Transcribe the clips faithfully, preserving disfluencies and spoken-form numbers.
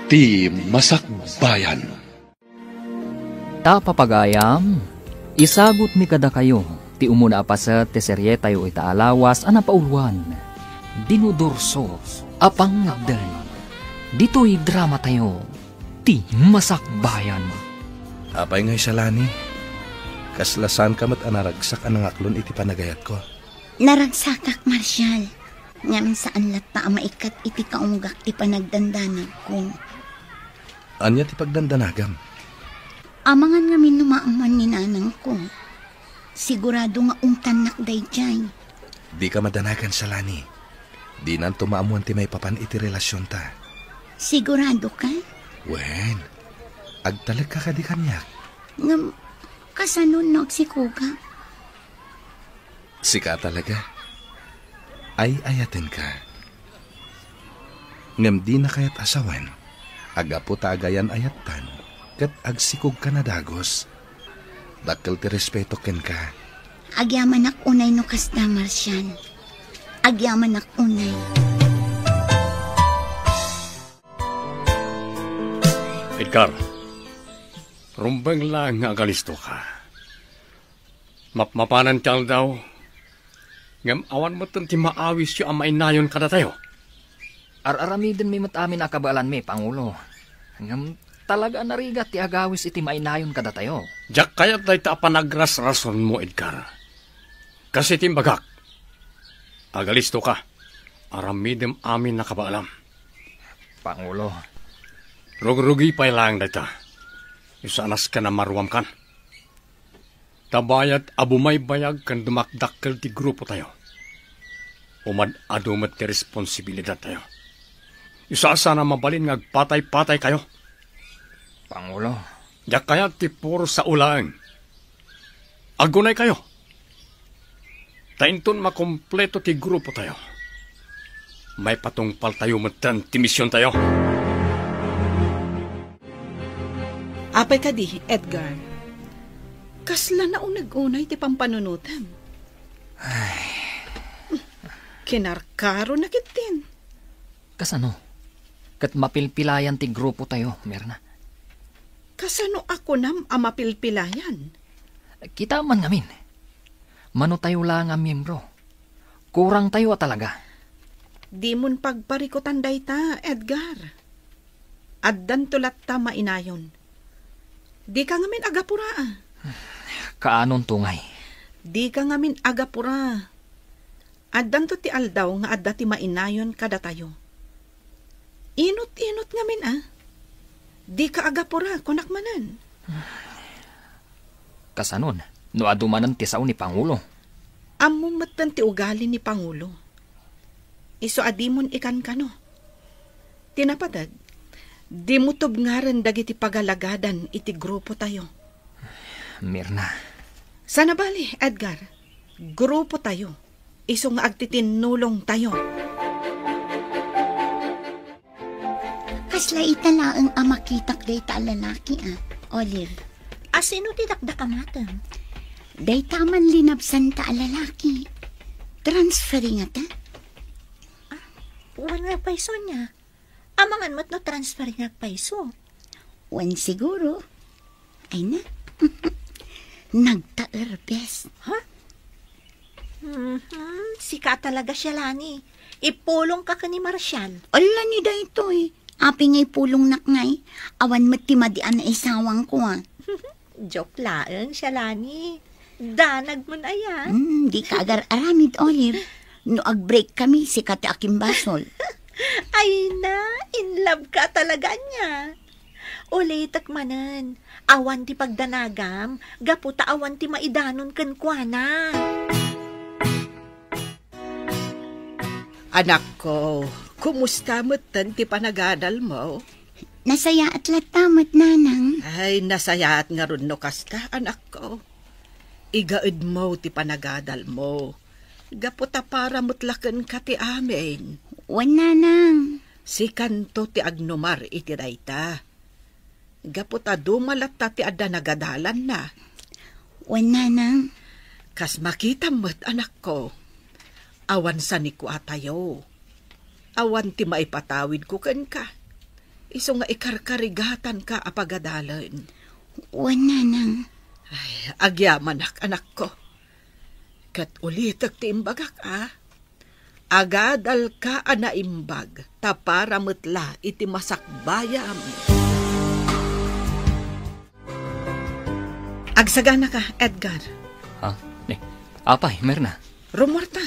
Ti Masakbayan. Ta papagayam, isagutmi kadakayo ti umuna a paset ti serietayo ita a lawas a napauluan, Dinudurso a Pangngeddeng. Ditoy dramatayo, Ti Masakbayan. Apay ngay, Shalani? Kasla saanka met a naragsak a nangaklon iti panagayatko? Naragsakak, Marshal. Ngem saan latta a maikat iti kaunggak ti panagdandanagko. Ania ti pagdandanagam? Amangan ngamin no maammuan ni nanangko. Sigurado nga ungtannak daydiay. Dika madanagan, Shalani. Dinanto maammuan ti maipapan iti relasionta. Sigurado ka? Wen, agtalekka kadi kaniak? Ngem, kasano no agsikogak? Sika talaga. Ay-ayatenka. Ngem dina kayat a sawen a gapu ta agayan-ayattan ket agsikogkan a dagus. Dakkel ti respeto kenka. Agyamanak unay no kasta, Marshal. Agyamanak unay. Edgar, rumbeng laeng nga agalistoka. Mapmapanen ti aldaw, ngem awan metten ti maawisyo a mainayon kadatayo. Ar-aramidenmi met amin a kabaelanmi, Pangulo. Ngem talaga a narigat ti agawis iti mainayon kadatayo. Diak kayat dayta a panagrasrasonmo, Edgar. Kas iti imbagak, agalistoka, aramidem amin a kabaelam. Pangulo. Rugrugi pay laeng dayta. Isaanas ken a maruamkan. Ta bayat a bumaybayag ken dumakdakkel ti grupotayo, umad-adu met ti responsibilidattayo. Isasana mabalin nga agpatay-pataykayo. Pangulo. Diak kayat ti puro sao laeng. Agunaykayo. Ta inton makompleto ti grupotayo, maipatungpaltayo metten ti misiontayo. Apay kadi, Edgar? Kasla nauneg unay ti pampanunotem. Ay. Kinarkaro na ketdin. Kasano? Ket mapilpilayan ti grupotayo, Mirna. Kasano a kunam a mapilpilayan? Kita man ngamin. Manotayo la nga miyembro. Kurangtayo a talaga. Dimon pagparikutan dayta, Edgar. Addanto latta mainayon. Dika ngamin agapura, a. Kaanonto ngay? Dika ngamin agapura. Addanto ti aldaw nga adda ti mainayon kadatayo. Inut-inut ngamin, a. Dika agapura, kunak manen. Kasanon, no adu manen ti sao ni Pangulo? Ammom metten ti ugali ni Pangulo. Isu a dimon ikankano. Ti napateg, dimo tubngaren dagiti pagalagadan iti grupotayo. Mirna. Sana bali, Edgar, grupotayo. Isu nga agtitinnulongtayo. Kasla ita laeng a makitak dayta a lalaki, a, Olive. A sino ti dakdakamatem? Dayta a manlinabsanta a lalaki. Transferring ngata? Ah, wen nga pay, Sonia. Amangan met no transferring nga pay isu. Wen siguro. Ay na. Nagtaerbes. Ha? Mhm, sika talaga, Shalani. Ipulongka ken ni Marshal. Ala ni daytoy. Apay nga ipulongnak ngay? Awan met ti madi a naisawangko, a. Joke laeng, Shalani. Danag man aya. Hmm, dika agar-aramid, Olive. No ag-break kami, sika ti akimbasol. Ay na, in love ka talaga ania. Ulitek manen, awan ti pagdanagam, gapu ta awan ti maidanon kenkuana. Anakko, kumusta metten ti panagadalmo? Nasayaat latta met, Nanang. Ay, nasayaat ngarud no kasta, anakko. Igaedmo ti panagadalmo. Gapu ta para met la kenka ti amin. Wen, Nanang. Sikanto ti agnumar iti dayta. Gapu ta duma latta ti adda nagadalanna. Wen, Nanang. Kas makitam met, anakko, awan sanikuatayo. Awan ti maipatawidko kenka. isu nga ikarkarigatanka a pagadalen. Wen, nanang. Ay, agyamanak, anakko. Ket ulitek ti imbagak, a. Agadalka a naimbag, ta para met la iti masakbayam. Agsaganaka, Edgar. Ha? Ni, apay, Mirna? Rummuarta.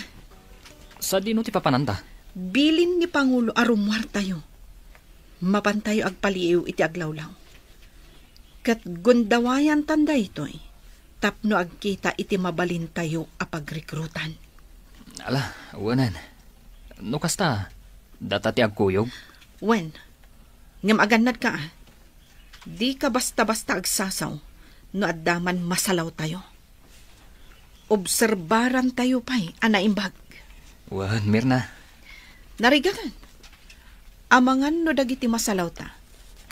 Sadino ti papananta? Bilin ni Pangulo a rummuartayo. Mapantayo agpaliiw iti aglawlaw. Ket gundawayantan daytoy tapno agkita iti mabalintayo a pagrekrutan. Ala, wenen. No kasta, data ti agkuyog? Wen, ngem agannadka, a. Dika basta-basta agsasaw no adda man masalawtayo. Obserbarantayo pay a naimbag. Wen, Mirna. Narigaten. Amangan no dagiti masalawta,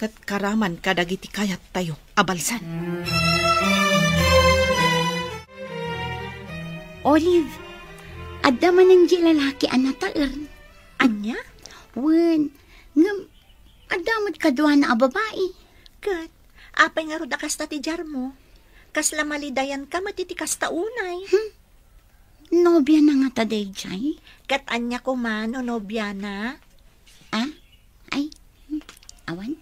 ket karaman kadagiti kayattayo a balsan. Olive, adda manen di lalaki a nataer. Ania? Wen, ngem adda met kaduana a babai. Ket, apay ngarud a kasta ti diarmo? Kasla malidayanka met iti kasta unay. Hmm? Nobiana ngata daydiay? Ket ania koma no nobiana? Ah? Ay, hmm, awan.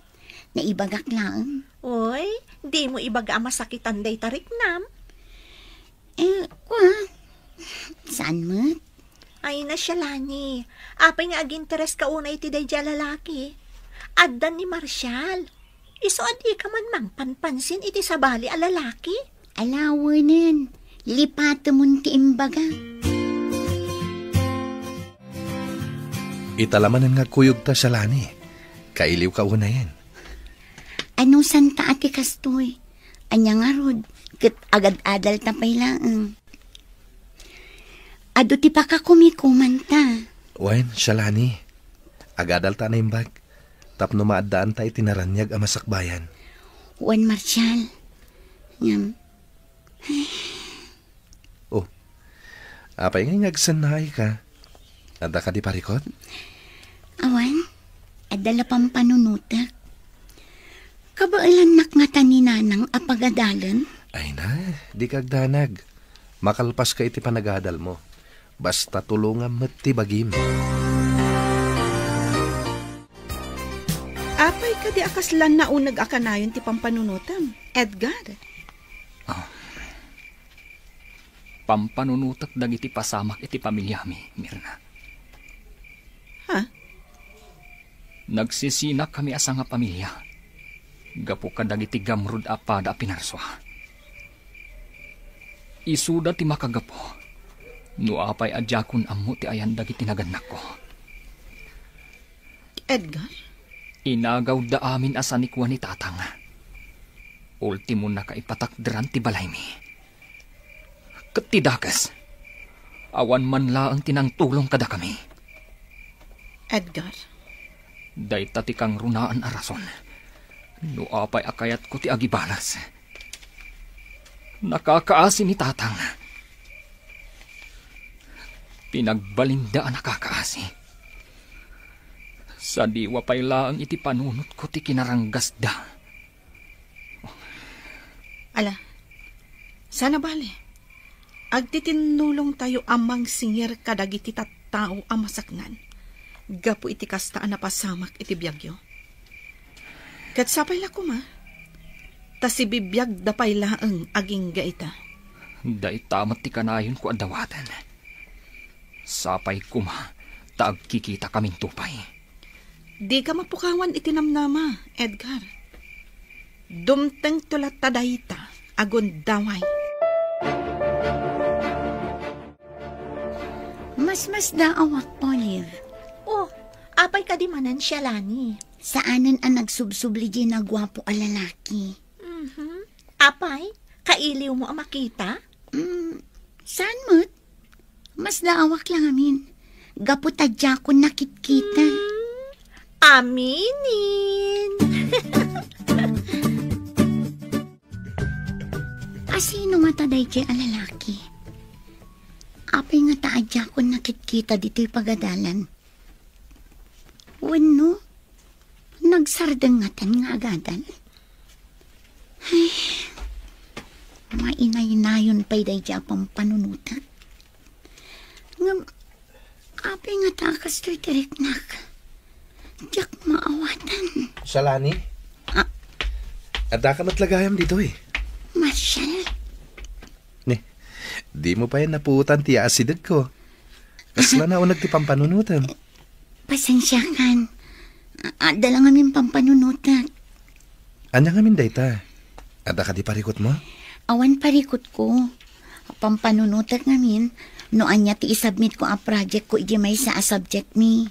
Naibagak laeng. Oy, dimo ibaga a masakitan dayta riknam. Eh, kua, saan met? Ay, Shalani, apay nga agintereska unay iti daydiay a lalaki? Addan ni Marshall. Isu a dika man mangpanpansin iti sabali a lalaki? Ala, wenen, lipatemon ti imbaga. Ita la manen nga agkuyogta, Shalani. Kailiwka unayen. Anusanta a ti kastoy? Ania ngarud, ket agad-adalta pay laeng. Adu ti pakakumikomanta. Wen, Shalani, agadalta a naimbag tapno maaddaanta iti naraniag a masakbayan. Wen, Marshall. Ngem, Oh, apay nga agsannaayka? Adda kadi parikut? Awan, adda la pampanunotek. Kabaelannak ngata ni Nanang a pagadalen? Ay na, dika agdanag. Makalpaska iti panagadalmo. Basta tulongam met ti bagim. Apay kadi a kasla nauneg a kanayon ti pampanunotem, Edgar? Ah. Pampanunotek dagiti pasamak iti pamiliami, Mirna. Ha? Nagsisinakami a sangapamilia gapu kadagiti gamrud a pada a pinarsua. Isuda ti makagapu no apay a diakon ammo ti ayan dagiti nagannakko. Edgar? Inagawda amin a sanikua ni Tatang. Ultimo, nakaipatakderan ti balaymi. Ket ti dakes, awan man laeng ti nangtulong kadakami. Edgar. Dayta ti kangrunaan a rason no apay a kayatko ti agibalas. Nakakaasi ni Tatang. Pinagbalinda a nakakaasi. Sadiwa pay laeng iti panunotko ti kinaranggasda. Ala, sana bale, agtitinnulongtayo a mangsingir kadagiti tattao a masaknan gapu iti kasta a napasamak iti biagyo. Ket sapay la koma, ta sibibiagda pay laeng agingga ita. Dayta met ti kanayonko a dawaten. Sapay koma ta agkikitakaminto pay. Dika mapukawan iti namnama, Edgar. Dumtengto latta dayta a gundaway. Masmasdaawak, Olive. Oh, apay kadi manen, Shalani? Saanen a nagsubsubli diay naguapo a lalaki. Mhm. Apay, kailiwmo a makita? Mm, saan met? Masdaawak la ngamin. Gapu ta diakon nakitkita. Mm, aminin. Asino ngata daydiay a lalaki? Apay ngata a diakon nakitkita ditoy pagadalan? Wenno, Agsardeng ngaten nga agadal. Ay, mainaynayon pay daydi a pampanunotek. Ngem, apay ngata a kastoy ti riknak? Diak maawatan. Shalani? Ah? Addaka met la gayam ditoy? Marshall? Ni, dimo pay napuotan ti asidegko. Kasla nauneg ti pampanunotem. Pasensiakan. A-, adda la ngamin pampanunotek. Ania ngamin dayta? Adda kadi parikutmo? Awan parikutko. Pampanunotek ngamin no ania ti isubmitko a projectko iti maysa a subjectmi.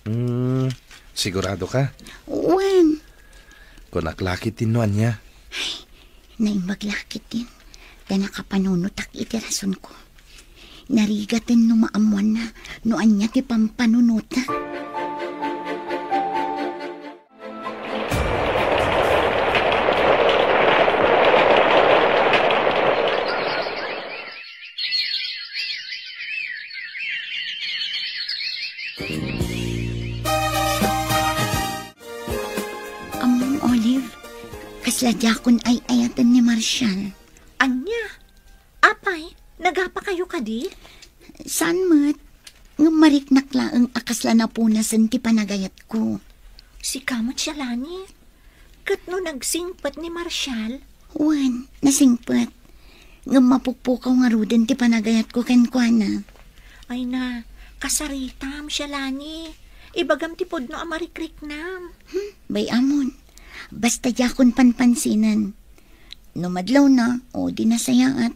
Hmm, sigurado ka? Wen. Kunak la ketdin no ania. Ay, naimbag la ketdin. Ta nakapanunotak iti rasonko. Narigaten no maammoanna no ania ti pampanunotek. Ammom, Olive, kasla diakon ay-ayaten ni Marshall. Ania? Apay, nagapakayo kadi? Saan met? Ngem mariknak laeng a kasla napunasen ti panagayatko. Sika met, Shalani? Ket no nagsingpet ni Marshall? Wen, nasingpet. Ngem mapukpukaw ngaruden ti panagayatko kenkuana. Ay na, kasaritam, Shalani. Ibagam ti pudno a marikriknam. Hmm, bay-amon. Basta diakon panpansinen. No madlawna, o di nasayaat.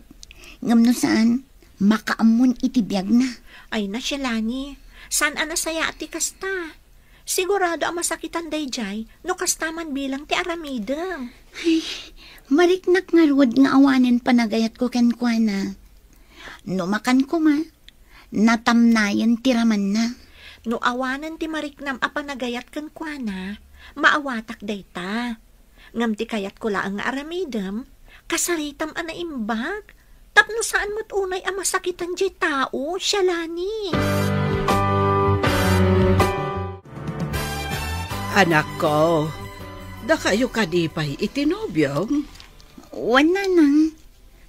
Ngem no saan, makaammon iti biagna. Ay na, Shalani, saan a nasayaat ti kasta? Sigurado a masakitan daydiay no kasta man bilang ti aramidem. Ay, mariknak ngarud nga awanen panagayatko kenkuana. No makan koma, natamnayen ti ramanna. No awanen ti mariknam a panagayat kenkuana, maawatak dayta. Ngem ti kayatko laeng nga aramidem, kasaritam a naimbag, tapno saan met unay a masakitan diay tao, Shalani. Anakko, dakayo kadi pay iti nobiom? Wen, Nanang.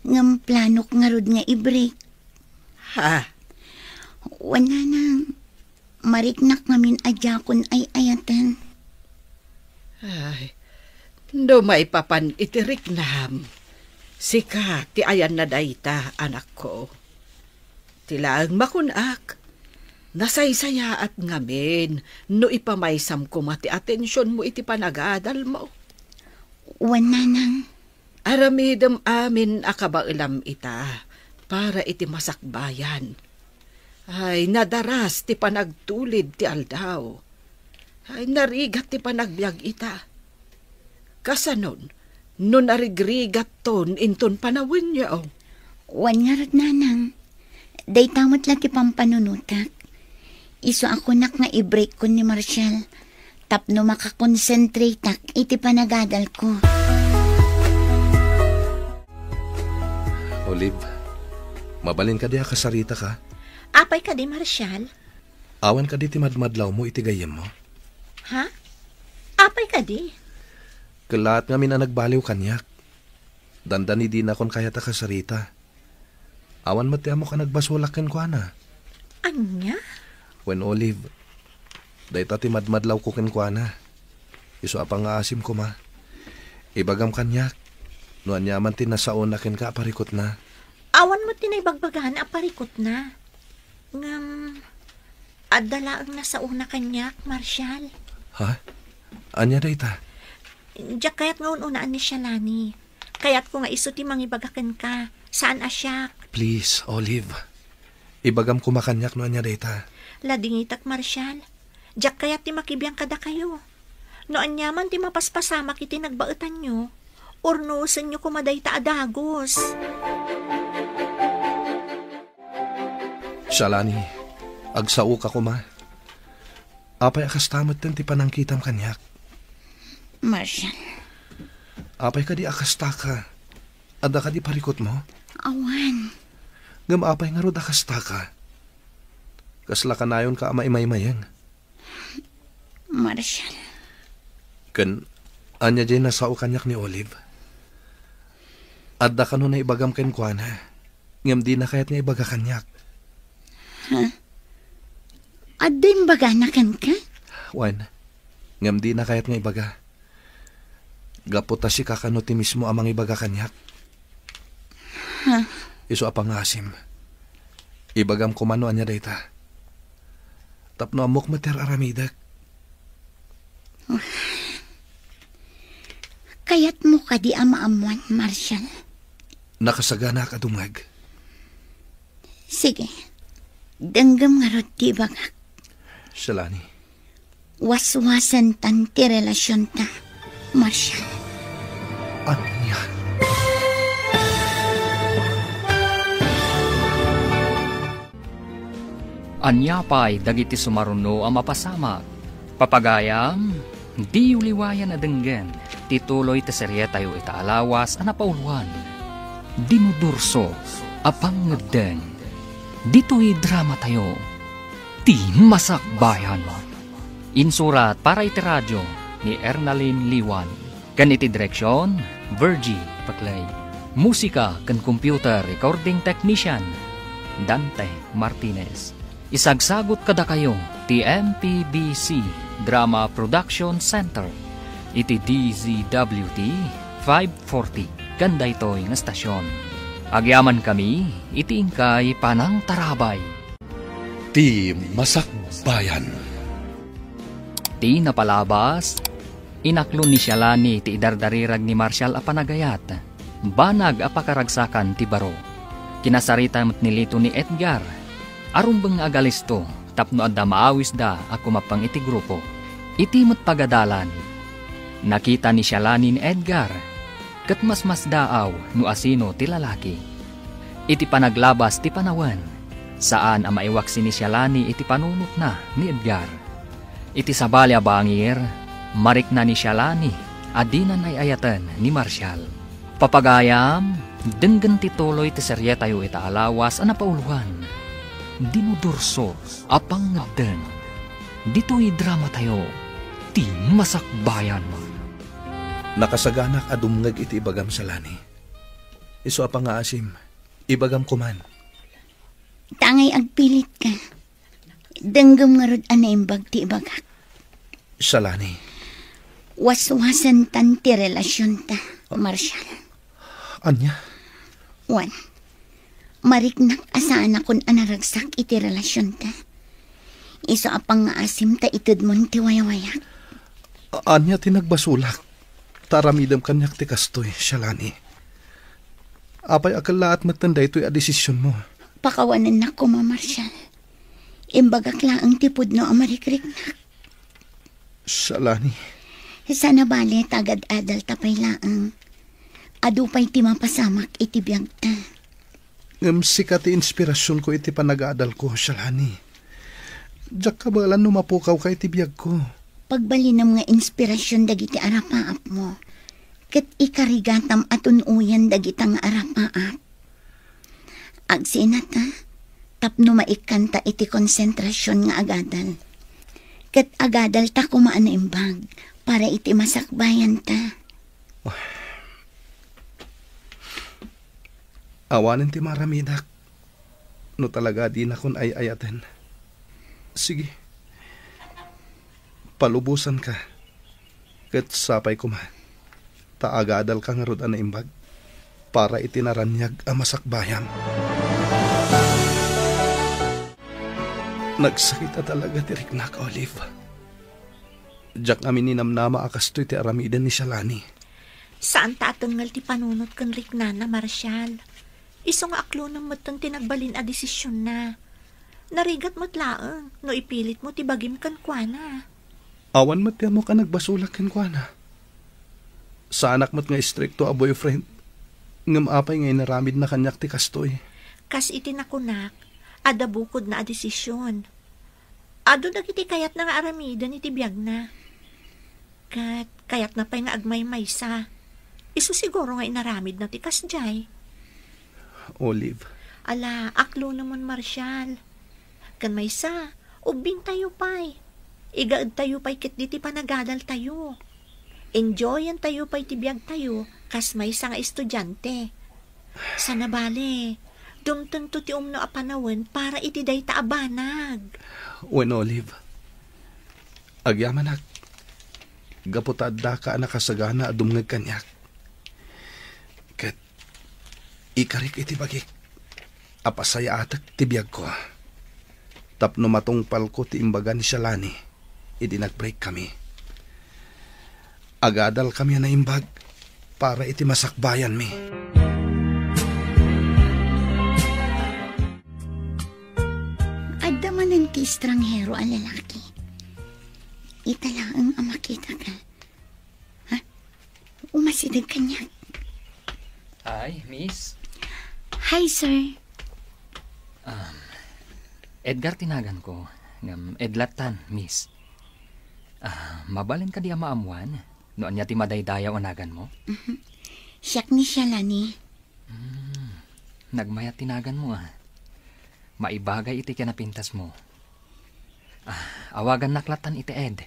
Ngem planok ngarud nga i-break. Ha? Wen, Nanang. Mariknak ngamin a diakon ay-ayaten. Ay, no maipapan iti riknam, sika ti ayanna dayta, anakko. Ti laeng makunak, nasaysayaat ngamin no ipamaysam koma ti atensionmo iti panagadalmo. Wen, Nanang. Aramidem amin a kabaelam ita para iti masakbayan. Ay, nadaras ti panagtulid ti aldaw. Ay, narigat ti panagbiag ita. Kasanon, no narigrigatton inton panawenyo? Wen ngarud, Nanang. Dayta met la ti pampanunotak. Isu a kunak nga i-break kon ni Marshall tapno makakonsentrateak iti panagadalko. Olive, mabalin kadi a kasaritaka? Apay kadi, Marshall? Awan kadi ti madmadlawmo iti gayyemmo? Ha? Apay kadi? Kellaat ngamin a nagbaliw kaniak. Dandani dinakon kayat a kasarita. Awan met ti ammok a nagbasolak kenkuana. Ania? Wen, Olive, dayta ti madmadlawko kenkuana. Isu a pangngaasim koma. Ibagam kaniak no aniaman ti nasaona kenka a parikutna. Awan met ti naibagbagana a parikutna. Ngem, adda laeng nasaona kaniak, Marshall. Ha? Ania dayta? Diak kayat nga un-unaan ni Shalani. Kayatko nga isu ti mangibaga kenka, saan a siak. Please, Olive. Ibagam koma kaniak no ania dayta. Ladingitak, Marshall. Diak kayat ti makibiang kadakayo. No aniaman ti mapaspasamak iti nagbaetanyo, urnusenyo koma dayta a dagus. Shalani, agsaoka koma. Apay a kasta metten ti panangkitam kaniak? Marshall. Apay kadi a kastaka? Adda kadi parikutmo? Awan. Ngem apay ngarud a kastaka? Kasla kanayonka a maimaymayeng? Marshall. Ken ania diay nasao kaniak ni Olive? Adda kano naibagam kenkuana, ngem dina kayat nga ibaga kaniak. Ha? Adda imbagana kenka? Wen, ngem dina kayat nga ibaga. Gapu ta sika kano ti mismo a mangibaga kaniak. Ha? Isu a pangaasim. Ibagam koma no ania dayta. Tapno ammok met ti ar-aramidek. Kayatmo kadi a maammoan, Marshall? Nakasaganaak a dumngeg. Sige. Denggem ngarud ti ibagak. Shalani. Waswasentan ti relasionta, Marshall. Ania? Ania pay dagiti sumaruno a mapasamak? Papagayam, diyo liwayan a denggen ti tuloy ti serietayo ita a lawas a napauloan, Dinudurso a Pangngeddeng. Ditoy dramatayo, Ti Masakbayan. Insurat para iti radio ni Ernalyn Liwan. Ken iti direksion, Virgie Paclay. Musika ken computer recording technician, Dante Martinez. Isagsagut kadakayo ti M P B C Drama Production Center iti D Z W T five forty ken daytoy nga estasion. Agyamankami iti inkay panangtarabay. Ti Masakbayan. Ti napalabas, inaklo ni Shalani ti idardarirag ni Marshall a panagayat. Banag a pakaragsakan ti baro. Kinasarita met ni Lito ni Edgar a rumbeng nga agalisto tapno adda maawisda a kumappeng iti grupo. Iti met pagadalan, nakita ni Shalani ni Edgar ket masmasdaaw no asino ti lalaki. Iti panaglabas ti panawen, saan a maiwaksi ni Shalani iti panunotna ni Edgar. Iti sabali a bangir, marikna ni Shalani a dinan ay-ayaten ni Marshall. Papagayam, denggen ti tuloy ti serietayo ita a lawas a napauloan, Dinudurso a Pangngeddeng. Ditoy dramatayo, Ti Masakbayan. Nakasaganaak a dumngeg iti ibagam, Shalani. Isu a pangaasim, ibagam koman. Tangay agpilitka. Denggem ngarud a naimbag ti ibagak. Shalani. Waswasentan ti relasionta, Marshall. Ania? Wen, mariknak a saanakon a naragsak iti relasionta. Isu a pangngaasim ta itedmon ti wayawayak. A-, ania ti nagbasolak? Ta aramidem kaniak ti kastoy, Shalani. Apay a kellaat metten daytoy a desisionmo? Pakawanennak koma, Marshall. Imbagak laeng ti pudno a marikriknak. Shalani. Saan a bale ta agad-adalta pay laeng. Adu pay ti mapasamak iti biagta. Ngem sika ti inspirasionko iti panagadalko, Shalani. Diak kabaelan no mapukawka iti biagko. Pagbalinem nga inspirasion dagiti arapaapmo, ket ikarigatam a tun-oyen dagita nga arapaap. Agsinata, tapno maikkanta iti konsentrasion nga agadal. Ket agadalta koma a naimbag para iti masakbayanta. Awanen ti maramidak no talaga dinakon ay-ayaten. Sige, palubosanka. Ket sapay koma ta agadalka ngarud a naimbag para iti naraniag a masakbayam. Nagsakit a talaga ti riknak, Olive. Diak amin ninamnama a kastoy ti aramiden ni Shalani. Saanta a tengngel ti panunot ken riknana, Marshall. Isu nga aklonem metten ti nagbalin a desisionna. Narigat met laeng no ipilitmo ti bagim kenkuana. Awan met ti ammok a nagbasolak kenkuana. Saanak met nga istrikto a boyfriend, ngem apay nga inaramidna kaniak ti kastoy? Kas iti nakunak, adda bukodna a desision. Adu dagiti kayatna nga aramiden iti biagna. Ket kayatna pay nga agmaymaysa. Isu siguro nga inaramidna ti kasdiay. Olive. Ala, aklonemon, Marshall. Ken maysa, ubbingtayo pay. Igaedtayo pay ketdi ti panagadaltayo. Enjoyentayo pay ti biagtayo kas maysa nga estudiante. Sana bale, dumtengto ti umno a panawen para iti dayta a banag. Wen, Olive, agyamanak, gapu ta addaka a nakasagana a dumngeg kaniak. Ket ikarik iti bagik a pasayaatek ti biagko tapno matungpalko ti imbaga ni Shalani idi nag-break kami. Agadal kami a naimbag para iti masakbayanmi. Adda manen ti estranghero a lalaki. Ita laeng a makitaka. Ha? Umasideg kaniak. Ay, miss. Hi, sir. Um, Edgar ti naganko. Ngem Ed lattan, miss. Ah, mabalin kadi a maammuan no ania ti madaydayaw a naganmo? Mhm. Siak ni Shalani. Hmm, nagmayat ti naganmo, ah. Maibagay iti kinapintasmo. Ah, awagannak lattan iti Ed.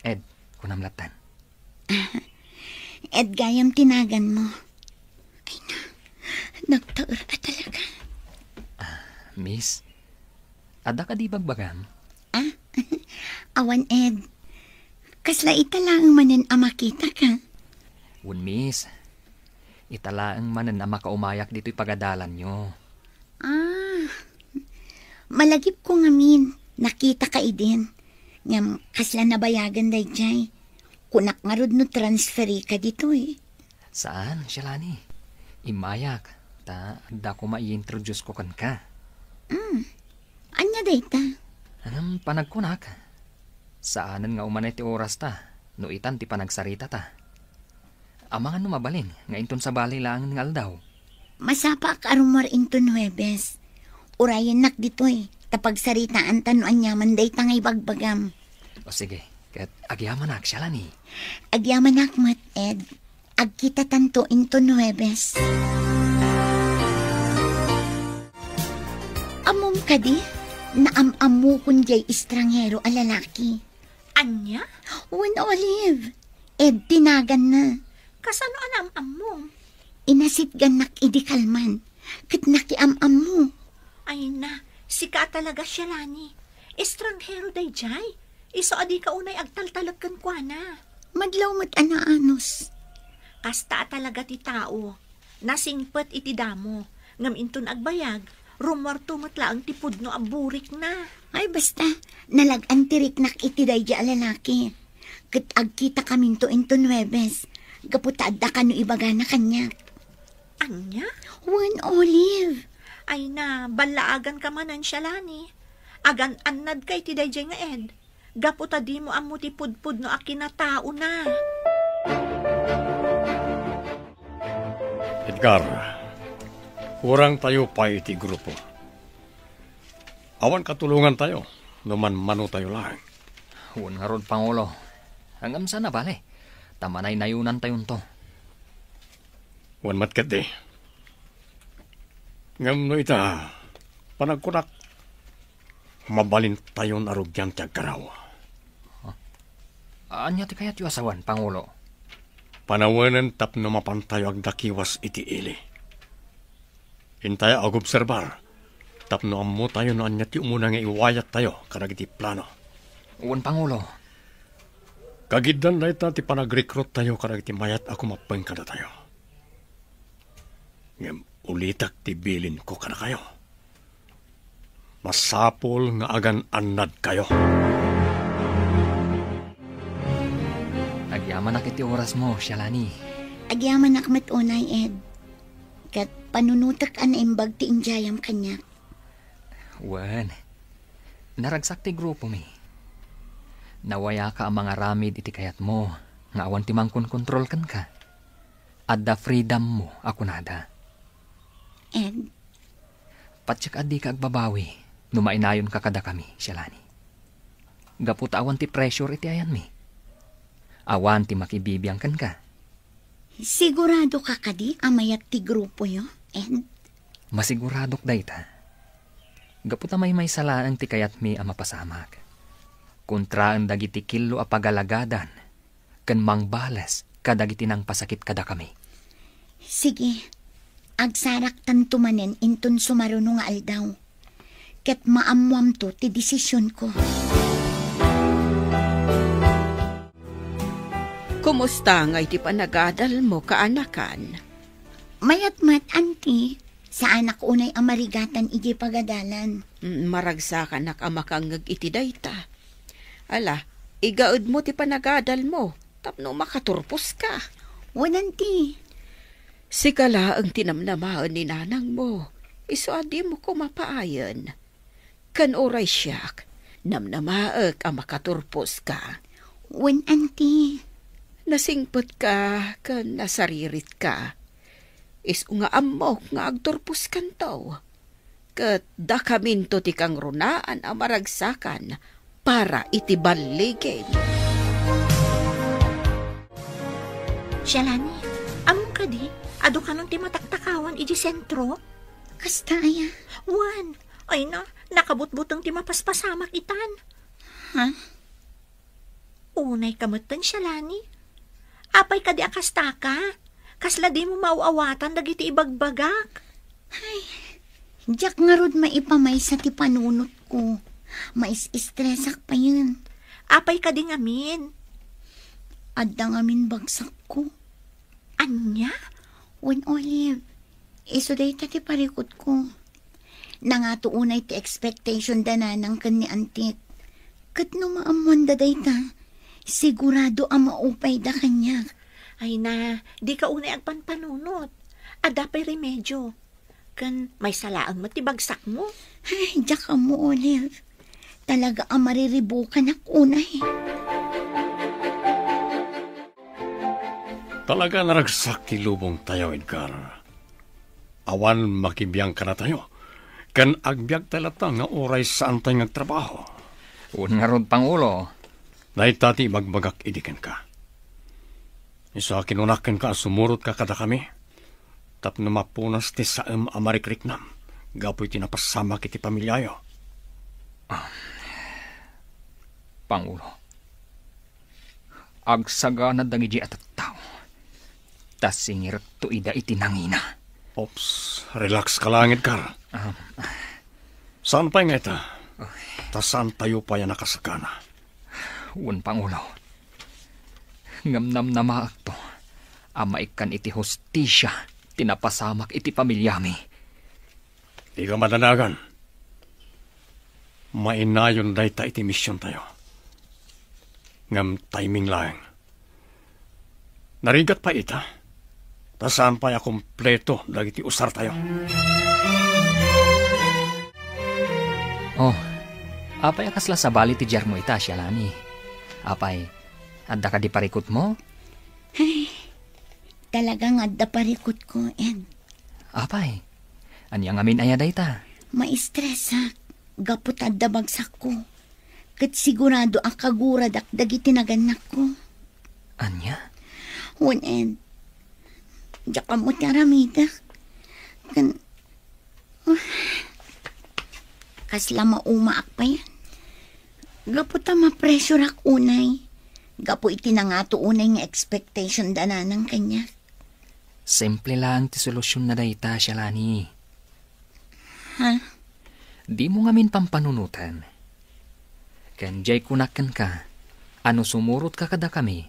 Ed, kunam lattan. Ed gayam ti naganmo. Ay na, nagtaer a talaga. Ah, miss, adda kadi bagbagam? Ah, awan, Ed. Kasla ita laeng manen a makitaka. Wen, miss. Ita laeng manen a makaumayak ditoy pagadalanyo. Ah, malagipko ngamin, nakitaka idin. Ngem kasla nabayagan daydiay. Kunak ngarud no transferika ditoy. Saan, Shalani. Immayak, ta adda koma i-introduce ko kenka. Mm. Ania dayta? Ngem panagkunak, saanen nga umanay ti orasta no itan ti panagsaritata. Amangan no mabalin nga inton sabali laeng nga aldaw. Masapaak a rummuar inton Huwebes. Urayennak ditoy, ta pagsaritaanta no aniaman dayta nga ibagbagam. O sige, ket agyamanak, Shalani. Agyamanak met, Ed. Agkitatanto inton Huwebes. Ammom kadi, naam-ammokon diay estranghero a lalaki. Ania? Wen, Olive. Ed ti naganna. Kasano a naam-ammom? Inasitgannak idi kalman, ket nakiam-ammo. Ay na, sika a talaga, Shalani. Estranghero daydiay. Isu a dika unay agtaltalek kenkuana. Madlaw met a naanus. Kasta a talaga ti tao. Nasingpet iti damo, ngem inton agbayag, rummuarto met laeng ti pudno a burikna. Ay, basta, nalag-an ti riknak iti daydiay a lalaki. Ket agkitakaminto inton Huwebes, gapu ta adda kano ibagana kaniak. Ania? Wen, Olive. Ay na, ballaaganka manen, Shalani. Agan-annadka iti daydiay nga Ed. Gapu ta dimo ammo ti pudpudno a kinataona. Edgar, kurangtayo pay iti grupo. Awan katulongantayo no manmanotayo laeng. Wen ngarud, Pangulo. Ngem saan a bale, ta manaynayonantayonto. Wen met ketdi. Ngem no ita, panagkunak, mabalintayon a rugian ti agkaraw. Huh? Ania ti kayatyo a sawen, Pangulo? Panawenen tapno mapantayo agdakiwas iti ili. Intayo agobserbar tapno ammotayo no ania ti umuna nga iwayattayo kadagiti plano. Wen, Pangulo. Kagiddan dayta ti panagrekruttayo kadagiti mayat a kumappeng kadatayo. Ngem ulitek ti bilinko kadakayo. Masapul nga agan-annadkayo. Agyamanak iti orasmo, Shalani. Agyamanak met unay, Ed. Ket panunotek a naimbag ti idiayam kaniak. Wen, naragsak ti grupomi. Nawayaka a mangaramid iti kayatmo nga awan ti mangkonkontrol kenka. Adda freedommo a kunada. Ed? Patiek a dika agbabawi no mainayonka kadakami, Shalani. Gapu ta awan ti pressure iti ayanmi. Awan ti makibibiang kenka. Siguradoka kadi a mayat ti grupoyo, Ed? Masiguradok dayta. Gapu ta maymaysa laeng ti kayatmi a mapasamak. Kontraen dagiti killo a pagalagadan ken mangbales kadagiti nangpasakit kadakami. Sige, agsaraktanto manen inton sumaruno nga aldaw. Ket maammoamto ti desisionko. Kumusta nga iti panagadalmo, kaanakan? Mayat met, Auntie. Saanak unay a marigatan idiay pagadalan. Mm, maragsakanak a makangngeg iti dayta. Ala, igaedmo ti panagadalmo tapno makaturposka. Wen, Auntie. Sika laeng ti namnamaen ni nanangmo, isu a dimo koma paayen. Ken uray siak, namnamaek a makaturposka. Wen, Auntie. Nasingpetka ken nasariritka. Isu nga ammok nga agturposkanto. Ket dakaminto ti kangrunaan a maragsakan para iti balligim. Shalani, ammom kadi, adu kanon ti mataktakawan iti sentro? Kasta aya? Wen, ay na, nakabutbuteng ti mapaspasamak itan. Ha? Unay ka metten, Shalani. Apay kadi a kastaka? Kasla dimo maaw-awatan dagiti ibagbagak? Ay, diak ngarud maipamaysa ti panunotko. Mais-estresak payen. Apay kadi ngamin? Adda ngamin bagsakko. Ania? Wen, Olive, isu dayta ti parikutko. Nangato unay ti expectation da nanang ken ni Antit. Ket no maammoanda dayta, sigurado a maupayda kaniak. Ay na, dika unay agpanpanunot. Adda pay remedio. Ken maysa laeng met ti bagsakmo. Ay, diak ammo, Olive. Talaga a mariribukanak unay. Talaga a naragsak ti lubongtayo, Edgar. Awan makibiang kadatayo, ken agbiagtay latta nga uray saantay nga agtrabaho. Wen ngarud, Pangulo. Dayta ti ibagbagak idi kenka. Isu a kinunak kenka a sumurotka kadakami, tapno mapunas ti saem a marikriknam gapu iti napasamak iti pamiliayo. Ah, Pangulo, agsagana dagidi a tattao, ta singirekto ida iti nangina. Ops, relax ka laeng, Edgar. Ah. Saan pay nga ita? Ay. Ta saantayo pay a nakasagana. Wen, Pangulo. Ngem namnamaekto a maikkan iti hustisia ti napasamak iti pamiliami. Dika madanagan. Mainayon dayta iti misiontayo. Ngem timing laeng. Narigat pay ita, ta saan pay a kompleto dagiti usartayo. Oh, apay a kasla sabali ti diarmo ita, Shalani? Apay, adda kadi parikutmo? Ay, talaga nga adda parikutko, Ed. Apay, ania ngamin aya dayta? Maistresak, gapu ta adda bagsakko. Ket sigurado a kaguradak dagiti nagannakko. Ania? Wen, Ed, diak ammo ti aramidek. Ken, ah, kasla maumaak payen. Gapu ta mapressureak unay. Gapu iti nangato unay nga expectation da nanang kaniak. Simple laeng ti solusionna dayta, Shalani. Ha? Dimo ngamin pampanunoten. Ken diay kunak kenka a no sumurotka kadakami,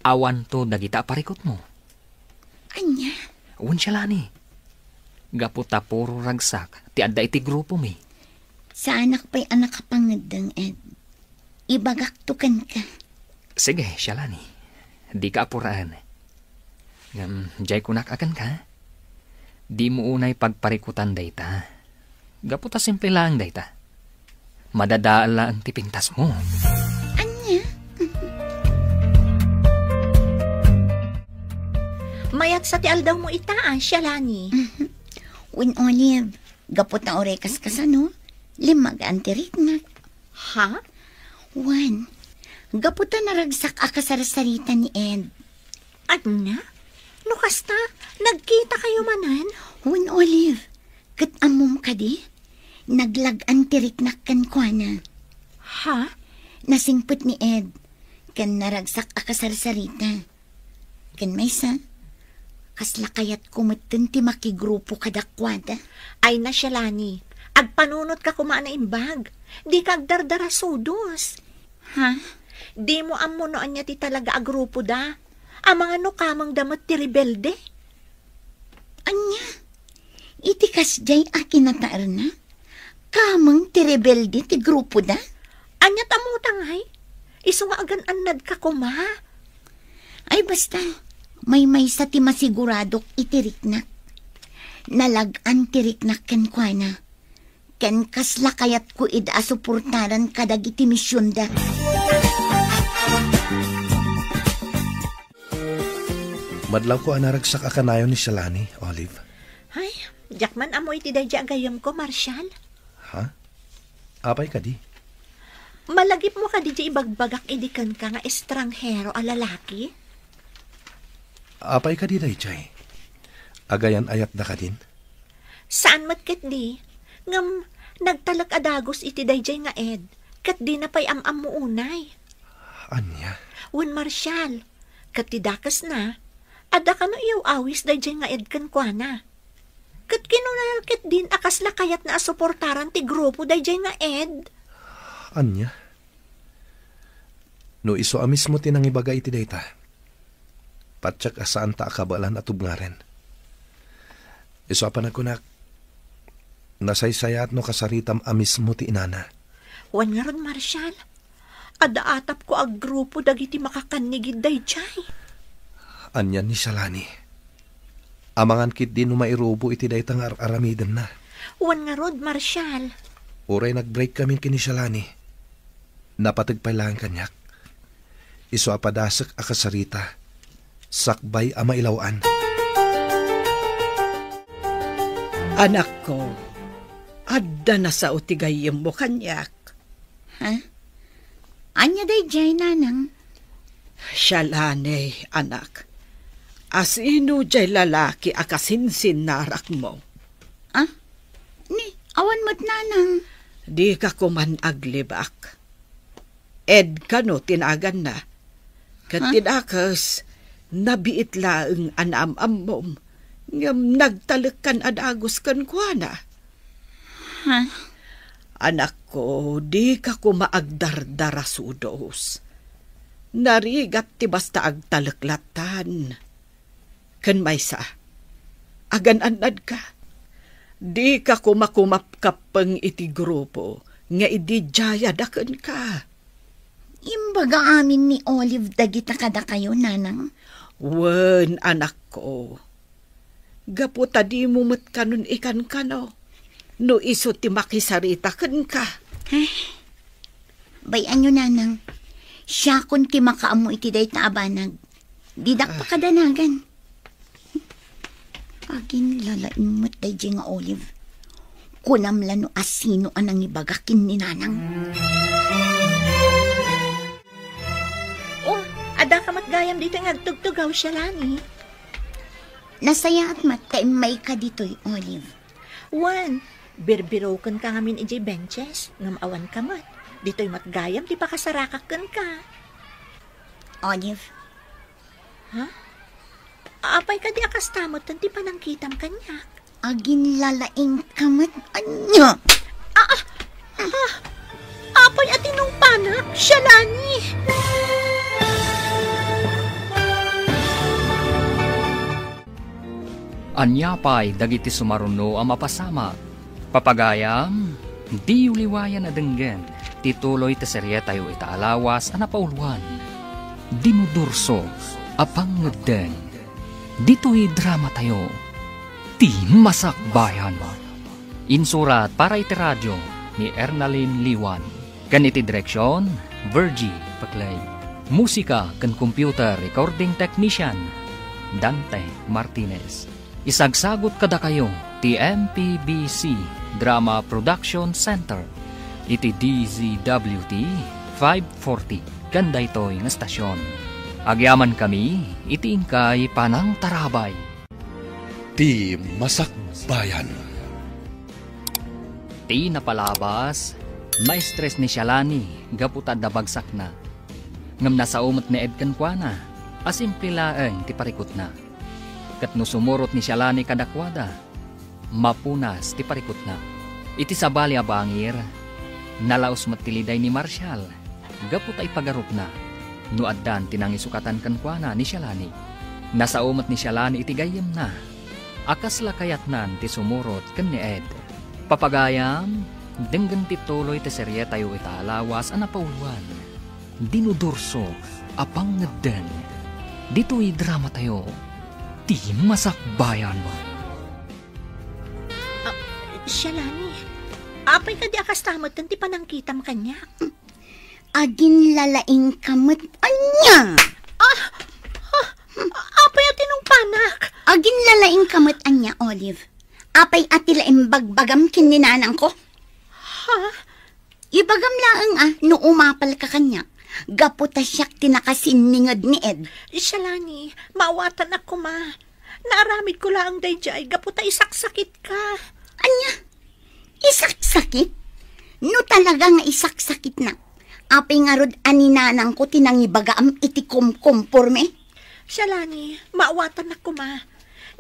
awanto dagita a parikutmo. Ania? Wen, Shalani. Gapu ta puro ragsak ti adda iti grupomi. Saanak pay a nakapangeddeng, Ed. Ibagakto kenka. Sige, Shalani. Dika apuraen. Ngem, diay kunak a kenka, dimo unay pagparikutan dayta. Gapu ta simple laeng dayta. Madadael laeng ti pintasmo. Ania? Mayat sa ti aldawmo ita, a, Shalani. Wen, Olive, gapu ta uray kaskasano, limmagaan ti riknak. Ha? Wen, gapu ta naragsak a kasarsarita ni Ed. Ania? No kasta, nagkitakayo manen? Wen, Olive, ket ammom kadi? Naglag-an ti riknak kenkuana. Ha? Nasingpet ni Ed. ken naragsak a kasarsarita. Ken maysa, kasla kayatko metten ti makigrupo kadakuada. Ay na, Shalani, agpanunot ka koma a naimbag. Di ka agdardarasudos. Ha? Di mo ammo no ania ti talaga a grupo da. Amangan no kameng da met ti rebelde. Ania? Iti kasdiay a kinataerna, kameng ti rebelde ti grupo da? Ania ta mutangay? Isu nga agan-annad ka koma. Ay, basta, maymaysa ti masiguradok iti riknak. Nalag-an ti riknak kenkuana. Ken kasla kayatko ida a suportaran kadagiti misionda. Madlawko a naragsak a kanayon ni Shalani, Olive. Ay, diak man ammo iti daydi a gayyemko, Marshal. Ha? Apay kadi? Malagipmo kadi diay ibagbagak idi kenka nga estranghero a lalaki? Apay kadi daydiay? Agayan-ayatda kadin? Saan met ketdi, ngem nagtalek a dagus iti daydiay nga ed, ket dina pay am-ammo unay. Ania? Wen, Marshal, ket ti dakesna, adda kano iyaw-awis daydiay nga ed kenkuana. Ket kinuna ketdin a kasla kayatna a suportaran ti grupo daydiay nga ed. Ania? No isu a mismo ti nangibaga iti dayta, patiek a saanta a kabaelan a tubngaren. Isu a panagkunak, nasaysayaat no kasaritam a mismo ti inana. Wen ngarud, Marshal, adda atapko a grupo dagiti makakannigid daydiay. Ania ni Shalani? Amangan ketdi no mairubo iti dayta nga ar-aramidenna. Wen ngarud, Marshal. Uray nag-break kami ken ni Shalani, napateg pay laeng kaniak. Isu a padasek a kasarita, sakbay a mailaw-an. Anakko, adda nasao ti gayyemmo kaniak. Ha? Ania daydiay, nanang? Shalani, anak. Asino diay lalaki a kasinsinnarakmo? Ah? Ni, awan met, nanang. Dika koman aglibak. Ed kano ti naganna. Ket ti dakes, nabiit laeng a naam-ammom, ngem nagtalekkan a dagus kenkuana. Ha? Anakko, dika koma agdardarasudos. Narigat ti basta agtalek lattan. Ken maysa, agan-annadka. Dika koma kumapkappeng iti grupo nga ididiayada kenka. Imbaga amin ni Olive dagita kadakayo, nanang? Wen, anakko. Gapu ta dimo met kanon ikankano no isu ti makisarita kenka. Ay, bay-anyo, nanang. Siakon ti makaammo iti dayta a banag. Didak pakadanagan. Aginlalaing met daydiay nga Olive. Kunam la no asino a nangibaga ken ni nanang. Oh, adda ka met gayam ditoy nga agtugtugaw, Shalani. Nasayaat met ta immayka ditoy, Olive. Wen, birbirokenka ngamin idiay benches, ngem awanka met. Ditoy met gayam ti pakasarakak kenka. Olive. Ha? Apay kadi a kasta met ti panangkitam kaniak? Aginlalaingka met, ania? Ah, ah, ah, apay a tinungpanak, Shalani? Ania pay dagiti sumaruno a mapasamak? Papagayam, diyo liwayan a denggen ti tuloy ti serietayo ita a lawas a napauluan, Dinudurso a Pangngeddeng. Ditoy dramatayo, Ti Masakbayan. Insurat para iti radio ni Ernalyn Liwan. Ken iti direksion, Virgie Paclay. Musika ken computer recording technician, Dante Martinez. Isagsagut kadakayo ti M P B C Drama Production Center iti D Z W T five forty ken daytoy nga estasion. Agyamankami iti inkay panangtarabay. Ti Masakbayan. Ti napalabas, maestres ni Shalani gapu ta adda bagsakna. Ngem nasao met ni Ed kenkuana a simple laeng ti parikutna. Ket no sumurot ni Shalani kadakuada, mapunas ti parikutna. Iti sabali a bangir, nalaos met ti liday ni Marshall gapu ta ipagarupna no addan ti nangisukatan kenkuana ni Shalani. Nasao met ni Shalani iti gayyemna a kasla kayatnan ti sumurot ken ni Ed. Papagayam, denggen ti tuloy ti serietayo ita a lawas a napauloan. Dinudurso a pangngeddeng. Ditoy dramatayo, ti masakbayan. Ah, Shalani, apay kadi a kasta metten ti panangkitam kaniak? Aginlalaingka met ania? Ah, ah, apay a tinungpanak? Aginlalaingka met ania, Olive? Apay a ti la imbagbagam ken ni nanangko? Ha? Ibagam laeng a no umapalka kaniak, gapu ta siak ti nakasinninged ni Ed. Shalani, maawatanak koma. Naaramidko laeng daydiay gapu ta isaksakitka. Ania? Isaksakit? No talaga nga isaksakitnak, apay ngarud a ni nanangko ti nangibagaam iti kumkumporme? Shalani, maawatanak koma.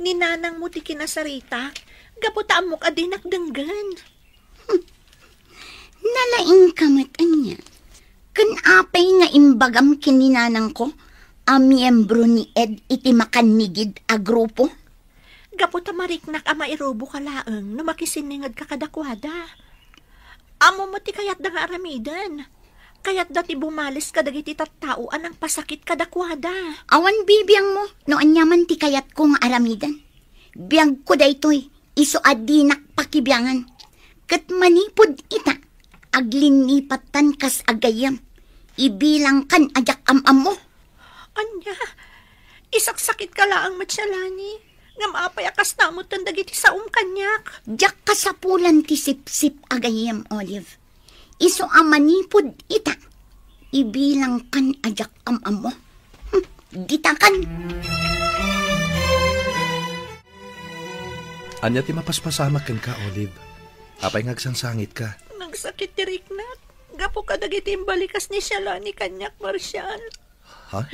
Ni nanangmo ti kinasaritak, gapu ta ammok a dinak denggen. Nalaingka met ania? Ken apay nga imbagam ken ni nanangko a miyembro ni Ed iti makannigid a grupo? Gapu ta mariknak a mairuboka laeng no makisinningedka kadakuada. Ammom met ti kayatda nga aramiden. Kayatda ti bumalis kadagiti tattao a nangpasakit kadakuada. Awan bibiangmo no aniaman ti kayatko nga aramiden. Biagko daytoy, isu a dinak pakibiangan. Ket manipud ita, aglinnipattan kas agayyem. Ibilangkan a diak am-ammo. Ania? Isaksakitka laeng met, Shalani. Ngem apay a kasta metten dagiti saom kaniak? Diak kasapulan ti sipsip a gayyem, Olive. Isu a manipud ita, ibilangkan a diak am-ammo. Hmm, ditakan. Ania ti mapaspasamak kenka, Olive? Apay nga agsangsangitka? Nagsakit ti riknak. Gapu kadagiti imbalikas ni Shalani kaniak, Marshall. Ha?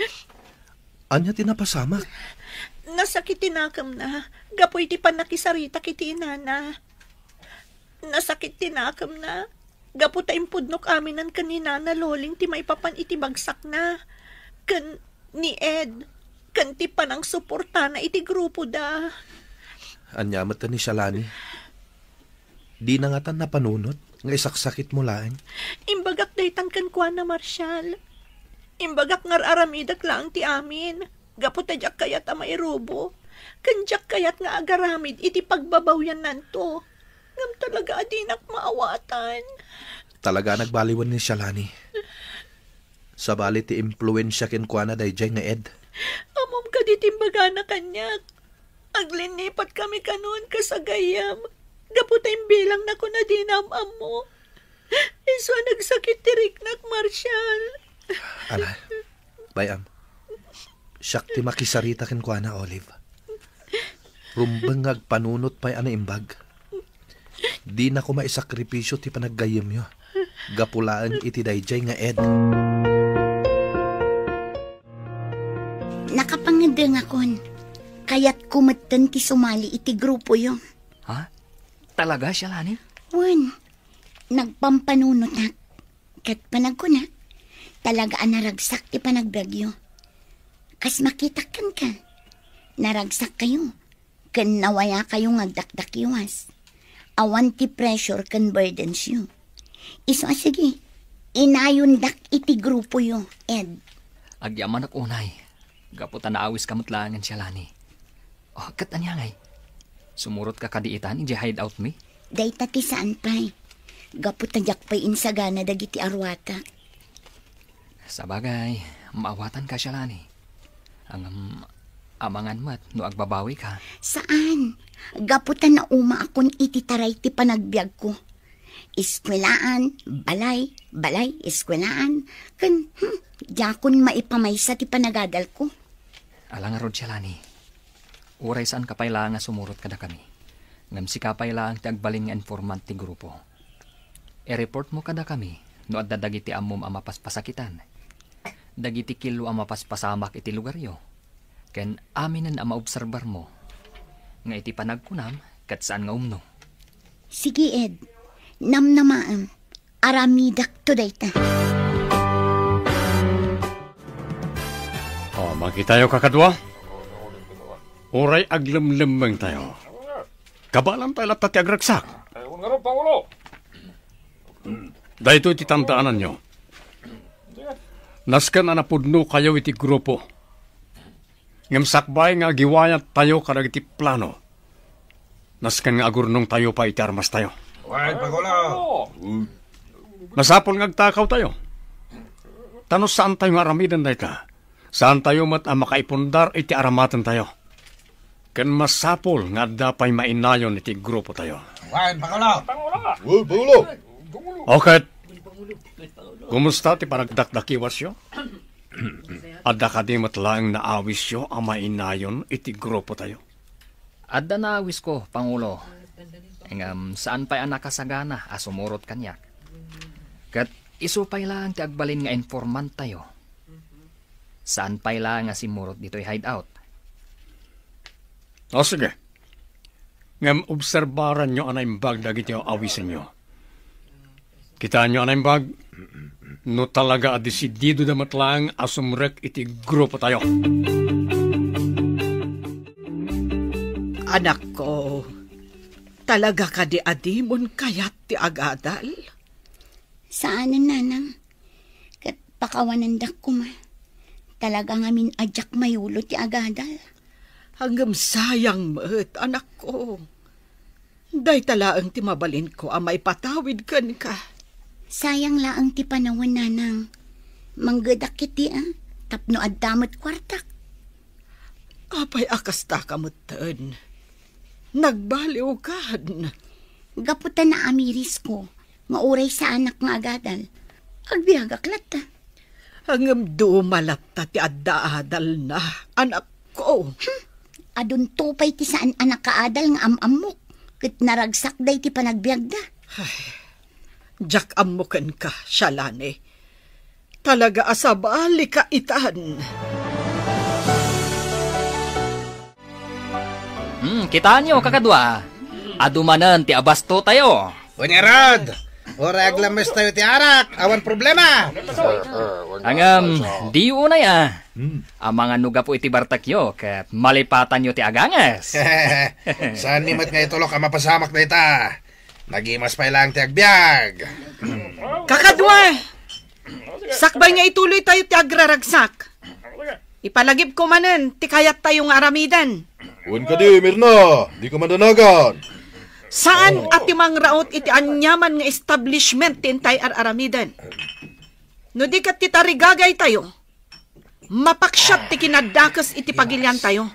Ania ti napasamak? Nasakit ti nakemna gapu iti pannakisaritak iti inana. Nasakit ti nakemna gapu ta impudnok aminen ken ni Nana Loling ti maipapan iti bagsakna ken ni Ed ken ti panangsuportana iti grupoda. Ania met ni Shalani? Dina ngatan napanunot nga isaksakitmo laeng? Imbagak daytan kenkuana, Marshall. Imbagak nga ar-aramidek laeng ti amin, gapu ta diak kayat a mairubo, ken diak kayat nga agaramid iti pagbabawiannanto. Ngem talaga a dinak maawatan. Talaga a nagbaliwen ni Shalani. Sabali ti impluensia kenkuana daydiay nga Ed. Ammom kadi ti imbagana kaniak? Aglinipat kami kanon kas agayyem, gapu ta imbilangnakon a dina am-ammo. Isu a nagsakit ti riknak, Marshall. Ala, bay-am. Siak ti makisarita kenkuana, Olive. Rumbeng nga agpanunot pay a naimbag. Dina koma isakripisio ti panaggayyemyo gapu laeng iti daydiay nga Ed. Nakapangedengakon. Kayatko metten ti sumali iti grupoyo. Ha? Talaga, Shalani? Wen, nagpampanunotak. Ket panagkunak, talaga a naragsak ti panagbiagyo. Kas makitak kenka, naragsakkayo, ken nawayakayo nga agdakdakiwas. Awan ti pressure ken burdensyo. Isu a sige, inayondak iti grupoyo, Ed. Agyamanak unay, gapu ta naawiska met laengen, Shalani. Oh, ket ania ngay? Sumurotka kadi itan idiay hideout mi? Dayta ti saan pay. Gapu ta diak pay insagana dagiti aruatak. Sabagay, maawatanka, Shalani. Ngem, amangan met no agbabawika. Saan? Gapu ta naumaakon iti taray ti panagbiagko. Eskuelaan, balay, balay, eskuelaan, ken, hmm, diakon maipamaysa ti panagadalko. Ala ngarud, Shalani. Uray saanka pay laeng a sumurot kadakami, ngem sika pay laeng ti agbalin nga informant ti grupo. I-reportmo kadakami no adda dagiti ammom a mapaspasakitan. dagiti killo a mapaspasamak iti lugaryo, ken aminen a maobserbarmo, nga iti panagkunam, ket saan nga umno. Sige, Ed. Namnamaem. Aramidakto dayta. O, makitayo, kakadua. Uray aglemlemmengtayo, kabaelantayo latta ti agragsak. Daytoy ti tandaananyo. Nasken a napudnokayo iti grupo. Ngem sakbay nga agiwayattayo kadagiti plano, nasken nga agurnongtayo pay iti armastayo. Wen, Pangulo! Masapul nga agtakawtayo. Ta no saantayo nga aramiden dayta, saantayo met a makaipundar iti aramatentayo. Ken masapul nga adda pay mainayon iti grupotayo. Wen, Pangulo! Wen, Pangulo! O ket, kumusta ti panagdakdakiwasyo? Adda kadi met laeng naawisyo a mainayon iti grupotayo? Adda naawisko, Pangulo. Ngem saan pay a nakasagana a sumurot kaniak. Ket isu pay laeng ti agbalin nga informanttayo. Saan pay laeng a simmurot ditoy hideout. O, sige. Ngem obserbaranyo a naimbag dagiti awisenyo. Kitaenyo a naimbag, no talaga a desididoda met laeng a sumrek iti grupotayo. Anakko, talaga kadi a dimon kayat ti agadal? Saanen, Nanang. Ket pakawanendak koma. Talaga ngamin a diak mayulo ti agadal. Ngem sayang met, anakko. Dayta laeng ti mabalinko a maipatawid kenka. Sayang laeng ti panawen, Nanang. Manggedak iti, a, tapno adda met kuartak. Apay a kastaka metten? Nagbaliwkan. Gapu ta naamirisko nga uray saanak nga agadal, agbiagak latta. Ngem duma latta ti adda adalna, anakko. Hmm, adunto pay ti saan a nakaadal nga am-ammok, ket naragsak daydi panagbiagda. Ay, diak ammo kenka, Shalane. Talaga a sabalika itan. Hmm, kitaenyo, kakadua. Adu manen ti abastotayo. Wen ngarud, uray aglammestayo ti arak, awan problema. Ngem, diyo unay a. Hmm. Amangan no gapu iti bartekyo, ket malipatanyo ti aganges. Saanmi met nga itulok a mapasamak dayta. Nagimas pay laeng ti agbiag. Kakadua! Sakbay nga ituloytayo ti agraragsak, ipalagipko manen ti kayattayo nga aramiden. Wen kadi, Mirna, dika mandanagan. Saan a ti mangraut iti aniaman nga establishment ti intay ar-aramiden. No di ket ti tarigagaytayo, mapaksiat ti kinadakes iti pagiliantayo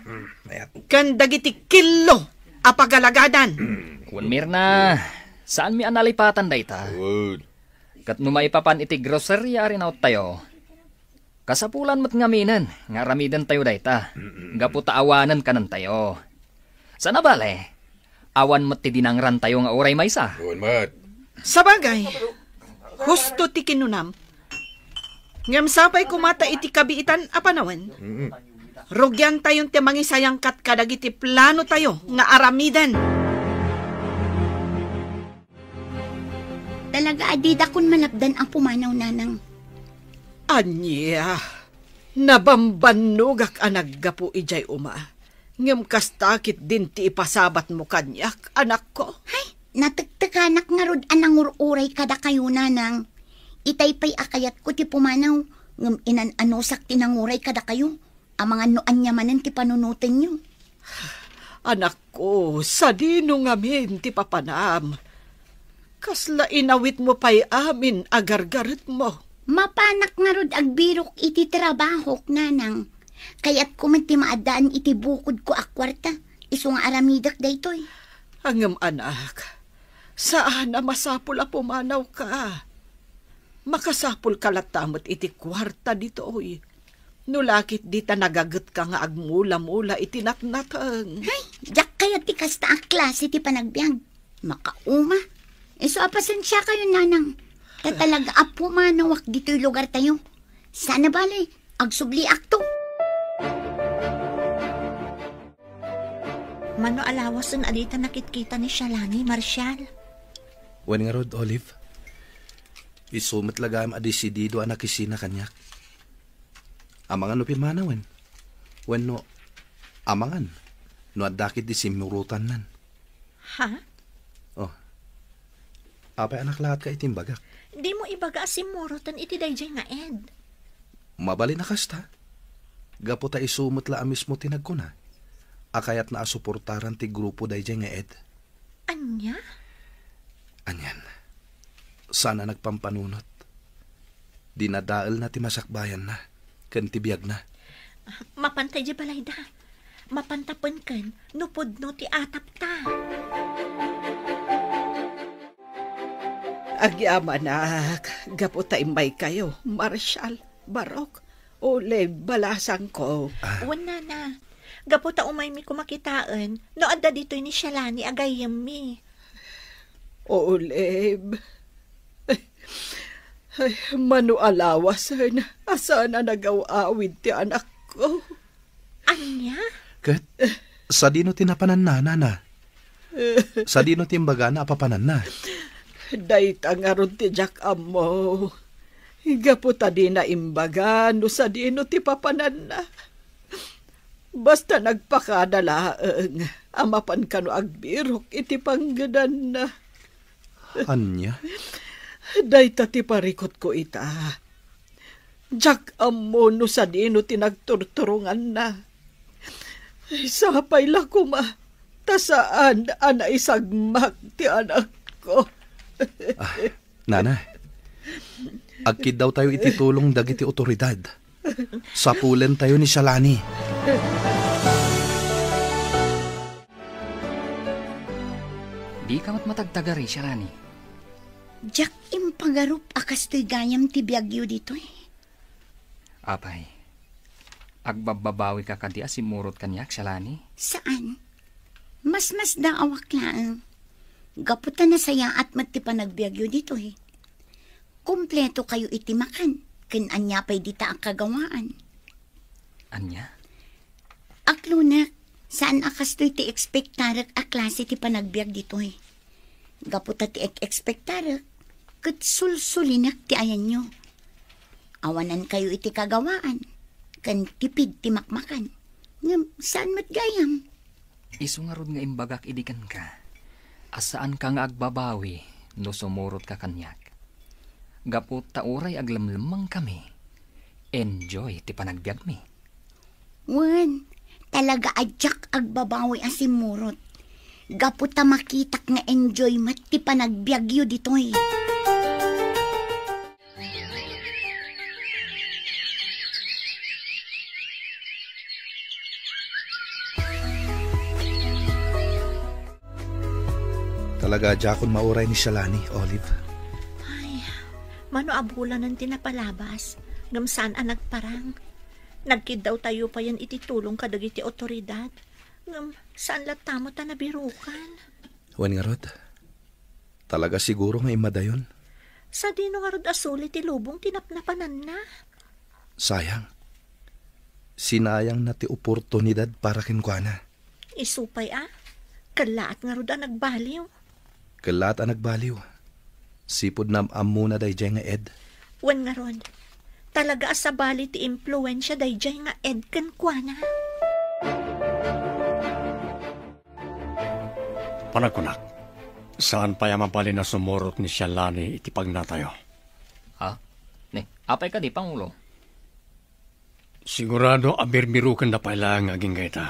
ken dagiti killo a pagalagadan. Wen, Mirna, saanmi a nalipatan dayta. Wen. Ket no maipapan iti groceria a rinaottayo, kasapulan met ngaminen nga aramidentayo dayta, gapu ta awanen kanentayo. Sana bale, awan met ti dinangrantayo nga uray maysa. Wen met. Sabagay, husto ti kinunam. Ngem sapay koma ta iti kabiitan a panawen, mm-mm, rugiantayon ti mangisayangkat kadagiti planotayo nga aramiden. Talaga a didakon malapdan a pumanaw, Nanang. Ania, nabambannogak a naggapu idiay uma, ngem kasta ketdin ti ipasabatmo kaniak, anakko. Hay, natektekanak ngarud a nangur-uray kadakayo, Nanang. Itay pay a kayatko ti pumanaw, ngem inan-anusak ti nanguray kadakayo. Amangan no ania manen ti panunotenyo. Anakko, sadino ngamin ti papanam? Kasla inawitmo pay amin a gargaretmo. Mapanak ngarud agbirok iti trabahok, Nanang. Kayatko met ti maaddaan iti bukodko a kuarta, isu nga aramidek daytoy. Ngem, anak, saan a masapul a pumanawka. Makasapulka latta met iti kuarta ditoy. No la ketdi ta nagagetka nga agmula-mula iti natnateng. Hay, diak kayat ti kasta a klase ti panagbiag. Makauma. Isu a pasensiakayon, Nanang. Ta talaga a pumanawak ditoy lugartayo. Saan a bale, agsubliakto. Mano a lawasen a dita nakitkita ni Shalani, Marshall? Wen ngarud, Olive. Isu met la gayam a desidido a nakisina kaniak. Amangan no pimmanawen. Wenno, amangan no adda ketdi simmurotannan. Ha? Oh. Apay a naklaat ka iti imbagak? Dimo ibaga a simmuroten iti daydiay nga Ed. Mabalin a kasta. Gapu ta isu met la a mismo ti nagkuna a kayatna a suportaran ti grupo daydiay nga Ed. Ania? Anian, saan a nagpampanunot. Dinadaelna ti masakbayanna ken ti biagna. Mapanta idiay balayda. Mapanta penken no pudno ti atapta. Agyamanak, gapu ta immaykayo, Marshall, Barok, Olive, balasangko. Ah. Wen, Nana. Gapu ta umaymi koma kitaen no adda ditoy ni Shalani a gayyemmi. Olive. Ay, mano a lawasen a saan a nagaw-awid ti anakko. Ania? Ket, sadino ti napananna, Nana? Sadino ti imbagana a papananna? Dayta ngarud ti diak ammo. Gapu ta dina imbaga no sadino ti papananna. Basta nagpakada laeng a mapan kano agbirok iti panggedanna. Ania? Dayta ti parikutko ita. Diak ammo no sadino ti nagturturonganna. Sapay la koma ta saan a naisagmak ti anakko. Ah, Nana, agkiddawtayo iti tulong dagiti otoridad. Sapulentayo ni Shalani. Dika met matagtagari, Shalani. Diak impagarup a kastoy gayam ti biagyo ditoy. Apay, agbabbabawika kadi a simmurot kaniak, Shalani? Saan. Masmasdaawak laeng. Gapu ta nasayaat met ti panagbiagyo ditoy. Kompleto kayo iti makan, ken ania pay dita a kagawaan. Ania? Aklonek, saan a kastoy ti ekspektarek a klase ti panagbiag ditoy. Gapu ta ti ek-ekspektarek, ket sulsulinek ti ayanyo. Awanan kayo iti kagawaan, ken tipid ti makmakan. Ngem saan met gayam? Isu ngarud nga imbagak idi kenka, a saanka nga agbabawi no sumurotka kaniak. Gapu ta uray aglemlemmengkami, enjoy ti panagbiagmi. Wen, talaga a diak agbabawi a simmurot. Gapu ta makitak nga enjoy met ti panagbiagyo ditoy. Talaga, diakon mauray ni Shalani, Olive. Ay, mano a bulanen ti napalabas, ngem saan a nagparang. Nagkiddawtayo payen iti tulong kadagiti otoridad, ngem saan latta met a nabirukan. Wen ngarud, talaga siguro nga immadayon. Sadino ngarud a suli ti lubong ti napnapananna? Sayang. Sinayangna ti oportunidad para kenkuana. Isu pay a, kellaat ngarud a nagbaliw. Kellaat a nagbaliw. Sipud naam-ammona daydiay nga Ed. Wen ngarud, talaga a sabali ti impluensia daydiay nga Ed kenkuana. Panagkunak, saan pay a mabalin a sumurot ni Shalani iti pagnatayo. Ha? Ne, apay kadi, Pangulo? Sigurado a birbirukenna pay laeng nga agingga ita.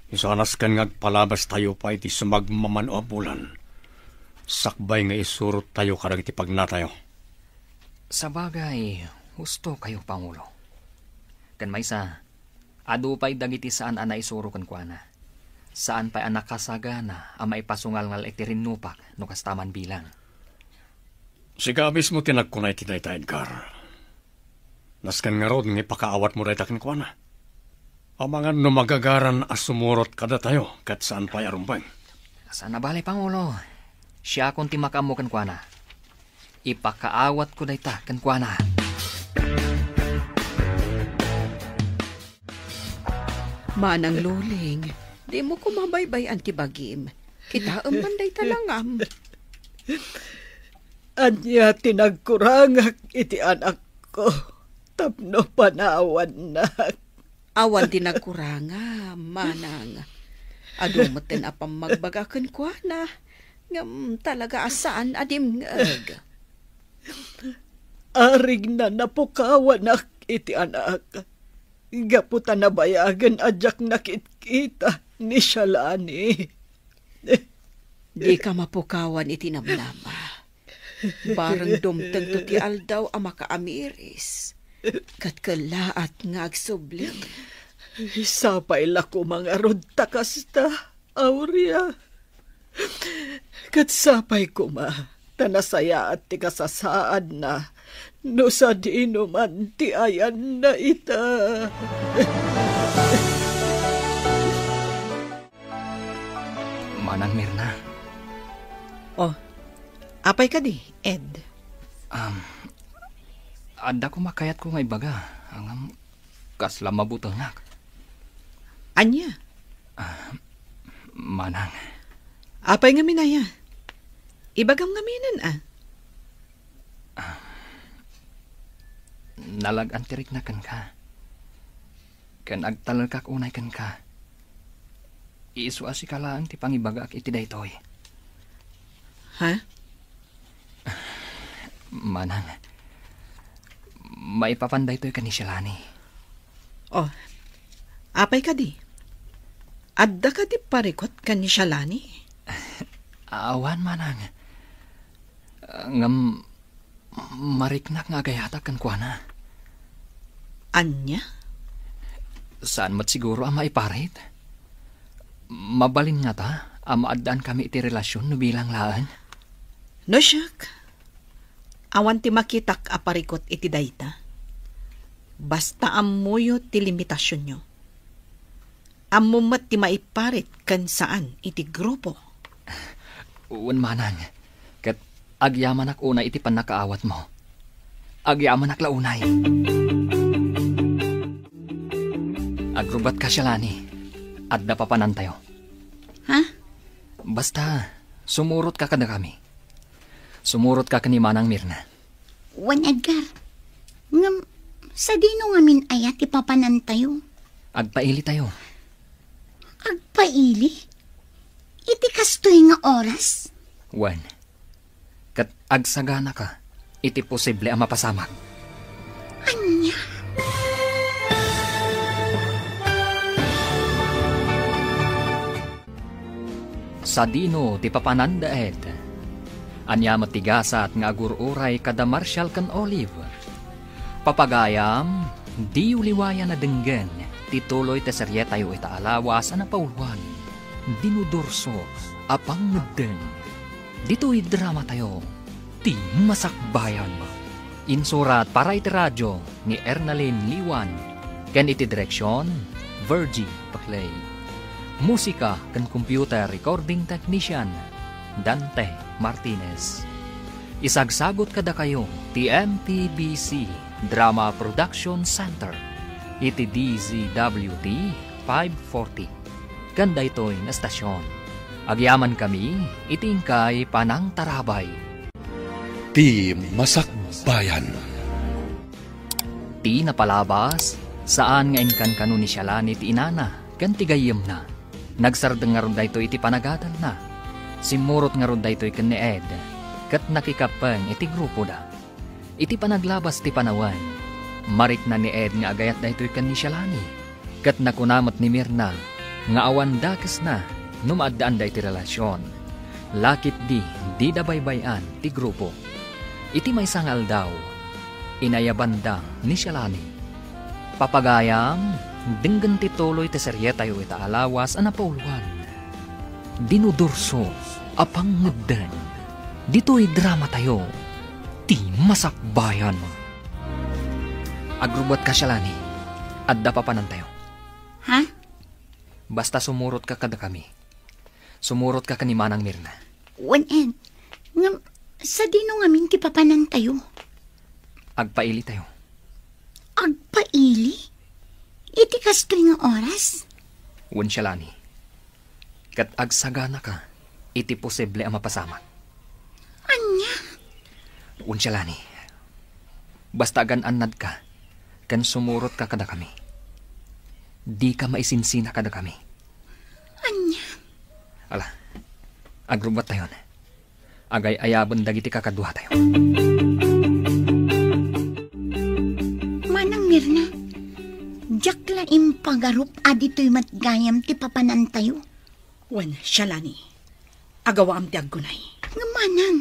Isu a nasken nga agpalabastayo pay iti sumagmamano a bulan, sakbay nga isurottayo kadagiti pagnatayo. Sabagay, husto kayo, Pangulo. Ken maysa, adu pay dagiti saan a naisuro kenkuana. Saan pay a nakasagana a maipasungalngal iti rinnupak no kasta man bilang. Sika mismo ti nagkuna iti dayta, Edgar. Nasken ngarud nga ipakaawatmo dayta kenkuana. Amangan no magagaran a sumurot kadatayo ket saan pay a rumbeng. Saan a bale, Pangulo. Siakon ti makaammo kenkuana. Ipakaawatko dayta kenkuana. Manang Luling, dimo koma baybay-an ti bagim. Kitaem man dayta langam. Ania ti nagkurangak iti anakko tapno panawannak? Awan ti nagkurangam, manang. Adu metten a pammagbaga kenkuana, ngem talaga a saan a dimngeg. Arigna napukawanak iti anak, gapu ta nabayagen a diak nakitkita ni Shalani. Dika mapukawan iti namnama. Bareng dumtengto ti aldaw a makaamiris, ket kellaat nga agsubli. Sapay la koma ngarud ta kasta, Aurea. Ket sapay koma ta nasayaat ti kasasaadna no sadino man ti ayanna ita. Manang Mirna. Oh, apay kadi, Ed? Um, adda koma kayatko nga ibaga, ngem kasla mabutengak. Ania? Ah, manang. Apay ngamin aya? Ibagam ngamin a. Ah, nalag-an ti rikna kenka. Ken agtalekak unay kenka. Isu a sika laeng ti pangibagaak iti daytoy. Ha? Manang, maipapan daytoy ken ni Shalani. Oh, apay kadi? Adda kadi parikut ken ni Shalani? Awan, manang. Ngem, mariknak nga agayatak kenkuana. Ania? Saan met siguro a maiparit? Mabalin ngata a maaddankami iti relasion no bilang laeng? No siak, awan ti makitak a parikut iti dayta. Basta ammoyo ti limitasionyo. Ammom met ti maiparit ken saan iti grupo. Wen, manang, ket agyamanak unay iti pannakaawatmo. Agyamanak la unay. Agrubbuatka, Shalani. Adda papanantayo. Ha? Basta, sumurotka kadakami. Sumurotka ken ni Manang Mirna. Wen, Edgar. Ngem, sadino ngamin aya ti papanantayo? Agpailitayo. Agpaili? Iti kastoy nga oras? Wen, ket agsaganaka iti posible a mapasamak. Ania? Sadino ti papananda, Ed? Ania met ti gasat nga agur-uray kada Marshall ken Olive? Papagayam, diyo liwayan a denggen ti tuloy ti serietayo ita a lawas a napauluan, Dinudurso a Pangngeddeng. Ditoy dramatayo, ti Masakbayan. Insurat para iti radyo ni Ernalyn Liwan, ken iti direksion, Virgie Paclay. Musika ken computer recording technician, Dante Martinez. Isagsagut kadakayo ti M P B C Drama Production Center iti D Z W T five forty. Ken daytoy nga estasion, agyamankami iti inkay panangtarabay. Ti Masakbayan. Ti napalabas, saan nga inkankano ni Shalani ti inana ken ti gayyemna. Nagsardeng ngarud daytoy iti panagadalna. Simmurot ngarud daytoy ken ni Ed, ket nakikappeng iti grupoda. Iti panaglabas ti panawen, marikna ni Ed nga agayat daytoy ken ni Shalani, ket nakuna met ni Mirna nga awan dakesna no maaddaan daytoy relasion. Lakip di, dida baybay-an ti grupo. Iti maysa nga aldaw, inayabanda ni Shalani. Papagayam, denggen ti tuloy ti serietayo ita a lawas a napauluan, Dinudurso a Pangngeddeng. Ditoy dramatayo, ti Masakbayan. Agrubbuatka, Shalani. Adda papanantayo. Ha? Basta sumurotka kadakami. Sumurotka ken ni Manang Mirna. Wen, Ed. Ngem, sadino ngamin ti papanantayo? Agpailitayo. Agpaili? Iti kastoy nga oras? Wen, Shalani. Ket agsaganaka iti posible a mapasamak. Ania? Wen, Shalani. Basta agan-annadka ken sumurotka kadakami. Dika maisinsina kadakami. Ania? Ala, agrubbuattayon. Agay-ayaben dagiti kakaduatayo. Manang Mirna, diak la impagarup a ditoy met gayam ti papanantayo. Wen, Shalani, agawaam ti aggunay. Ngem manang,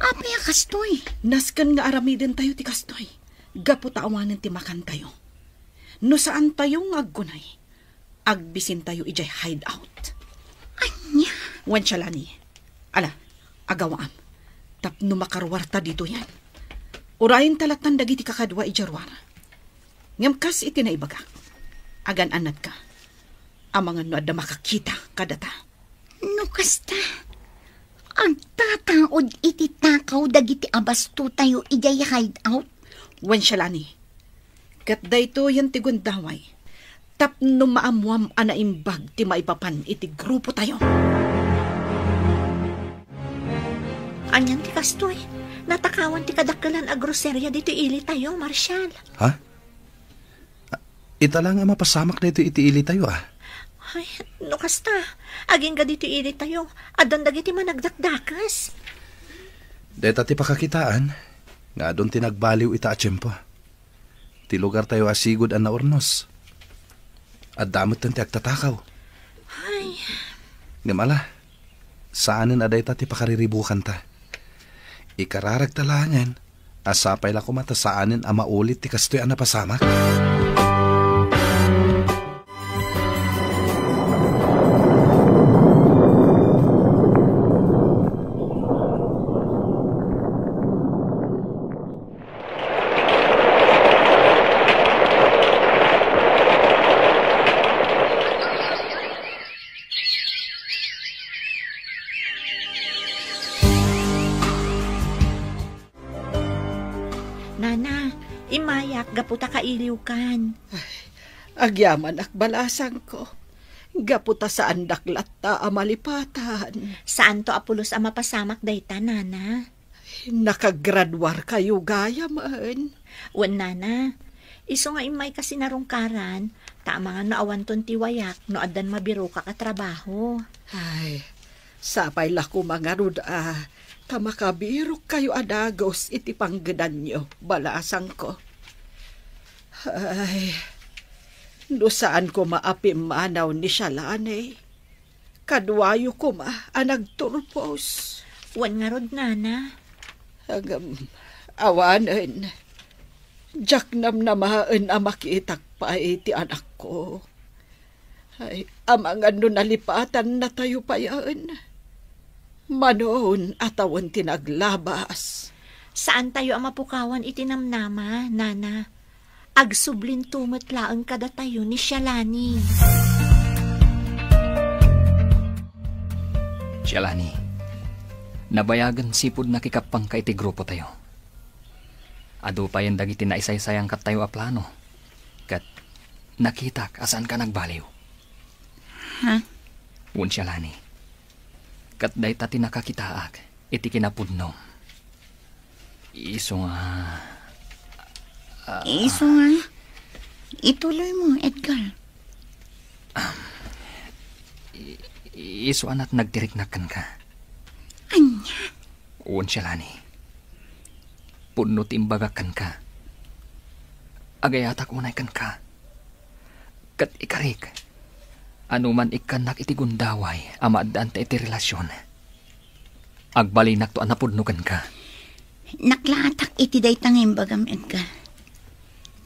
apay a kastoy? Nasken nga aramidentayo ti kastoy, gapu ta awanen ti makantayo. No saantayo nga aggunay, agbisintayo idiay hideout. Ania? Wen, Shalani. Ala, agawaam. Tapno makaruarta ditoyen. Urayenta lattan dagiti kakadua idiay ruar. Ngem kas iti naibagak, agan-annadka. Amangan no adda makakita kadata. No kasta, agtataud iti takaw dagiti abastotayo idiay hideout. Wen, Shalani, ket daytoyen ti gundaway tapno maammuam a naimbag ti maipapan iti grupotayo. Anian ti kastoy? Natakawan ti kadakkelan a groseria ditoy ilitayo, Marshal. Ha? Ah, ita la nga mapasamak daytoy iti ilitayo, a. Ay, no kasta, agingga ditoy ilitayo, addan dagiti managdakdakes. Dayta ti pakakitaan nga adun ti nagbaliw ita a tiempo. Ti lugartayo a sigud a naurnos. Adda metten ti agtatakaw. Ay. Ngem ala, saanen a dayta ti pakariribukanta. Ikararagta laengen a sapay la koma ta saanen a maulit ti kastoy a napasamak. Nana, immayak gapu ta kailiwkan. Ay, agyamanak, balasangko. Gapu ta saandak latta a malipatan. Saanto a pulos a mapasamak dayta, Nana. Nakagraduarkayo gayamen. Wen, Nana. Isu nga immayka sinarungkaran, ta amangan no awanton ti wayak no addan mabirokak a trabaho. Ay, sapay la koma ngarud a ta makabirokkayo a dagus iti panggedanyo, balasangko. Ay, no saan koma a pimmanaw ni Shalani, kaduayo koma a nagturpos. Wen ngarud, Nana. Ngem, awanen, diak namnamaen a makitak pay ti anakko. Ay, amangan no nalipatannatayo payen. Manon a tawen ti naglabas. Saantayo a mapukawan iti namnama, Nana. Agsublinto met laeng kadatayo ni Shalani. Shalani, nabayagen sipud nakikappanka iti grupotayo. Adu payen dagiti naisaysayankatayo a plano, ket nakitak a saanka nagbaliw. Ha? Wen, Shalani. Ket dayta ti nakakitaak iti kinapudno. Isu nga, ah, Isu nga, ituloy mo, Edgar. I-, isu a nagtiriknak kenka. Ania? Wen, Shalani. Pudno ti imbagak kenka. Agayatak unay kenka. Ket ikarik, anuman ikkannak iti gundaway a maaddaan ta iti relasion, agbalinakto a napudno kenka. Naklaatak iti dayta nga imbagam, Edgar.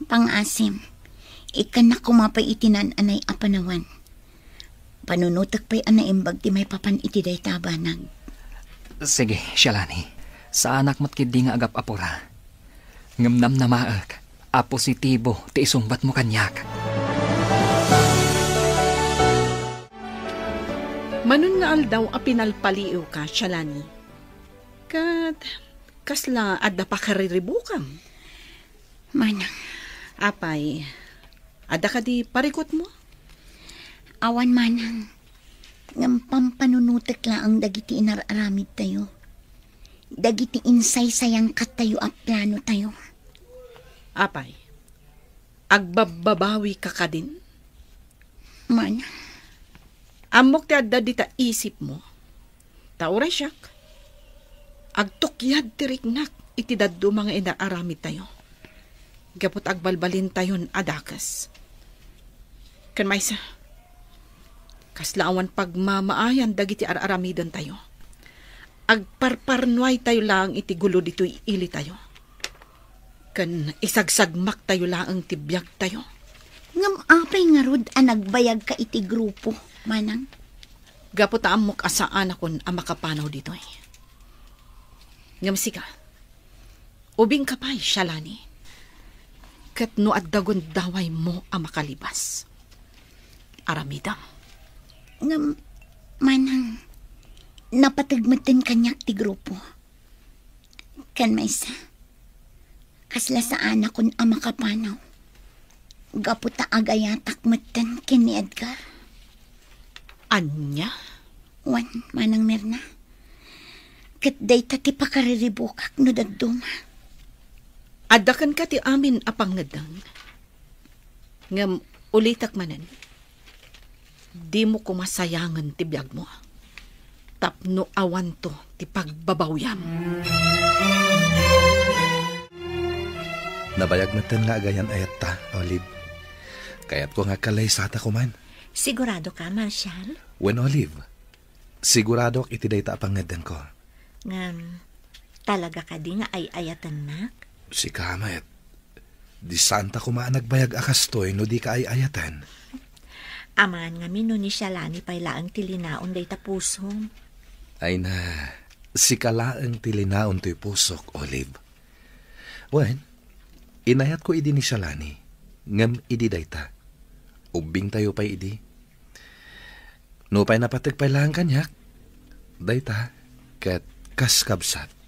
Pangngaasim, ikkannak koma pay iti naan-anay a panawen. Panunotek pay a naimbag ti maipapan iti dayta a banag. Sige, Shalani. Saanak met ketdi nga agap-apura. Ngem namnamaek a positibo ti isungbatmo kaniak. Manon nga aldaw a pinalpaliiwka, Shalani. Ket kasla adda pakariribukam? Manang, Apay, adda kadi parikutmo? Awan manang, ngem pampanunotek laeng dagiti inar-aramidtayo. Dagiti insaysayangkattayo a planotayo. Apay, agbabbabawika kadin? Manang. Ammok ti adda dita isipmo. Ta uray siak, agtukyad ti riknak iti dadduma nga inar-aramidtayo. Gapu ta agbalbalintayon a dakes. Ken maysa, kasla awan pagmamaayan dagiti ar-aramidentayo. Agparparnuaytayo laeng iti gulo ditoy ilitayo. Ken isagsagmaktayo laeng ti biagtayo. Ngem apay ngarud a nagbayagka iti grupo, manang? Gapu ta ammok a saanakon a makapanaw ditoy. Ngem sika, ubingka pay, Shalani. Ket no adda gundawaymo a makalibas, aramidem. Ngem, manang, napateg metten kaniak ti grupo. Ken maysa, kasla saanakon a makapanaw. Gapu ta agayatak metten ken ni Edgar. Ania? Wen, Manang Mirna. Ket dayta ti pakariribukak no dadduma. Adda kenka ti amin a pangngeddeng. Ngem ulitek manen, dimo koma sayangen ti biagmo tapno awanto ti pagbabawiam. Nabayag metten nga agayan-ayatta, Olive. Kayatko nga agkallaysata koman. Sigurado ka, Marshal? Wen, Olive. Siguradok iti dayta a pangngeddengko. Ngem, talaga kadi nga ay-ayatennak? Sika met. Di saanta koma a nagbayag a kastoy no dika ay-ayaten. Amangan ngamin no ni Shalani pay laeng ti linaon dayta pusom. Ay na, sika laeng ti linaon toy pusok, Olive. Wen, inayatko idi ni Shalani, ngem idi dayta, ubbingtayo pay idi. Nupay napateg pay laeng kaniak, dayta ket kas kabsat.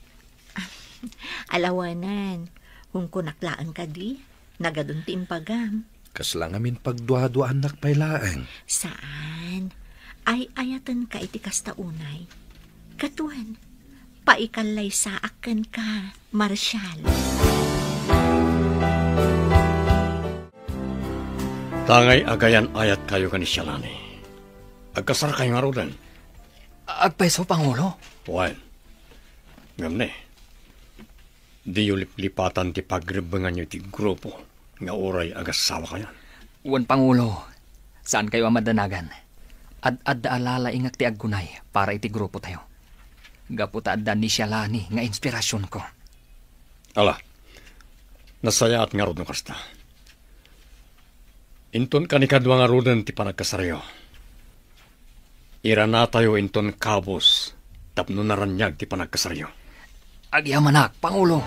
Alawanan, hungkonak laeng kadi, nagadun ti impagam. Kasla ngamin pagduaduaannak pay laeng. Saan. Ay-ayatenka iti kasta unay. Ket wen, paikallaysaak kenka, Marshal. Tangay agayan-ayatkayo ken ni Shalani. Agkasarkayo ngaruden? Agpayso, Pangulo. Wen. Ngem ne, diyo liplipatan ti pagrebbenganyo iti grupo nga uray agassawakayon. Wen, Pangulo, saankayo a madanagan. Ad-adda a lalaingek ti aggunay para iti grupotayo. Gapu ta adda ni Shalani nga inspirasionko. Ala, nasayaat ngarud no kasta. Inton kanikadua ngaruden ti panagkasaryo, iranatayo inton kabus tapno naraniag ti panagkasaryo. Agyamanak, Pangulo.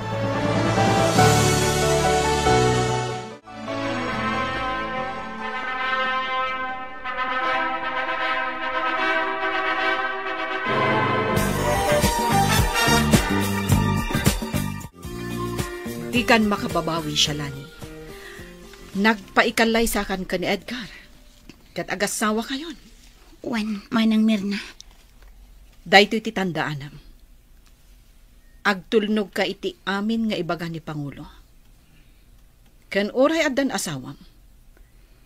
Dikan makababawi, Shalani. Nagpaikallaysakan ken ni Edgar, ket agassawakayon. Wen, Manang Mirna. Daytoy ti tandaanam. Agtulnogka iti amin nga ibaga ni Pangulo. Ken uray addan asawam,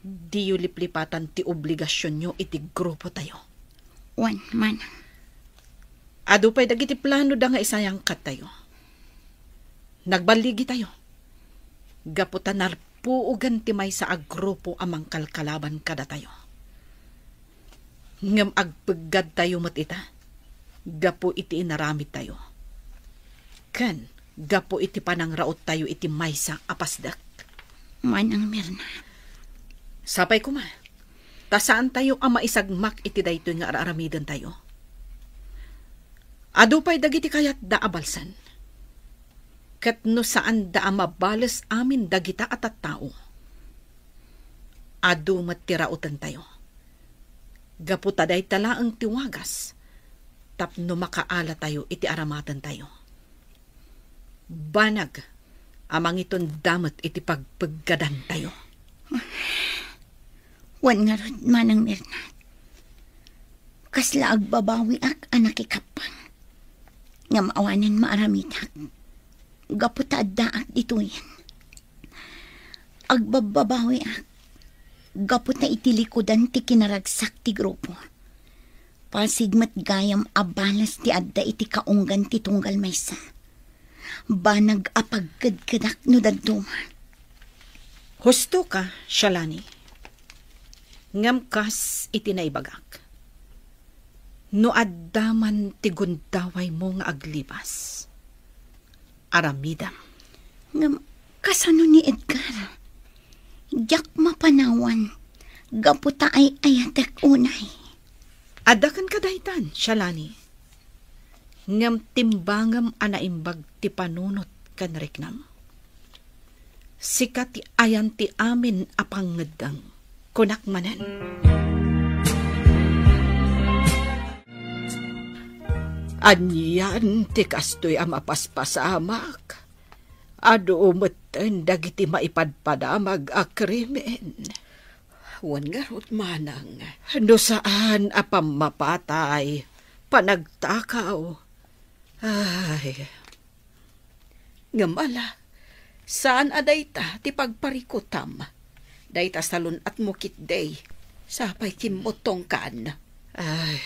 diyo liplipatan ti obligasionyo iti grupotayo. Wen, Manang. Adu pay dagiti planoda nga isayangkattayo. Nagballigitayo. Gapu ta narpuogen ti maysa a grupo a mangkalkalaban kadatayo. Ngem agpeggadtayo met ita gapu iti inaramidtayo, ken gapu iti panangraottayo iti maysa a pasdek. Manang Mirna. Sapay koma, ta saantayo a maisagmak iti daytoy nga ar-aramidentayo. Adu pay dagiti kayatda a balsen. Ket no saanda a mabales amin dagita a tattao, adu met ti rautentayo. Gapu ta dayta laeng ti wagas tapno makaalatayo iti aramatentayo. Banag a mangitonda met iti pagpeggadantayo. Wen ngarud, Manang Mirna, kasla agbabawiak a nakikappang. Ngem awanen maaramidak gapu ta addaak ditoyen. Agbabbabawiak gapu ta iti likudan ti kinaragsak ti grupo. Pasig met gayam a balas ti adda iti kaunggan ti tunggal maysa. Banag a pagkedkedak no dadduma. Husto ka, Shalani. Ngem kas iti naibagak, no adda man ti gundawaymo nga aglibas, aramidem. Ngem kasano ni Edgar? Diak mapanawan gapu ta ay-ayatek unay. Adda kenka daytan, Shalani. Ngem timbangem a naimbag ti panunot ken riknam. Sika ti ayan ti amin a pangngeddeng, kunak manen. Anian ti kastoy a mapaspasamak? Adu metten dagiti maipadpadamag a krimen. Wen ngarud, Manang. No saan a pammapatay, panagtakaw. Ay. Ngem ala, saan a dayta ti pagparikutam. Dayta salun-atmo ketdi. Sapay kimmutongkan. Ay,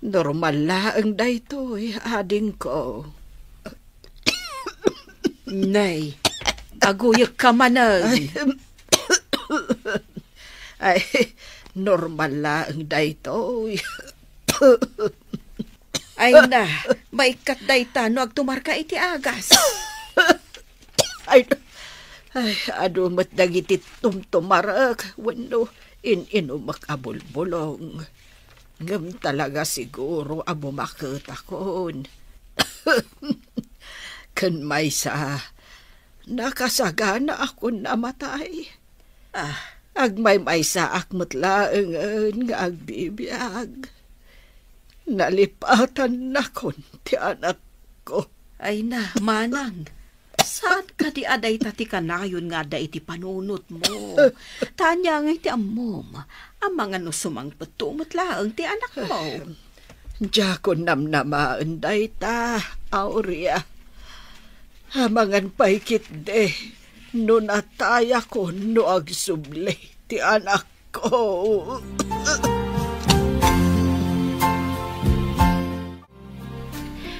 normal laeng daytoy, adingko. Nay, aguyekka manen. Ay, ay, normal laeng daytoy. Ay na, maikkat dayta no agtumarka iti agas. Ay, ay, adu met dagiti tumtumarek wenno in-inumek a bulbulong. Ngem talaga siguro a bumaketakon. Ken maysa, nakasaganaakon a matay. Ah, agmaymaysaak met laengen nga agbibiag. Nalipatannakon ti anakko. Ay na, Manang, saan kadi a dayta ti kanayon nga adda iti panunotmo? Ta ania ngay ti ammom, amangan no sumangpetto met laeng ti anakmo? Diakon namnamaen dayta, Aurea. Amangan pay ketdi no natayakon no agsubli ti anakko.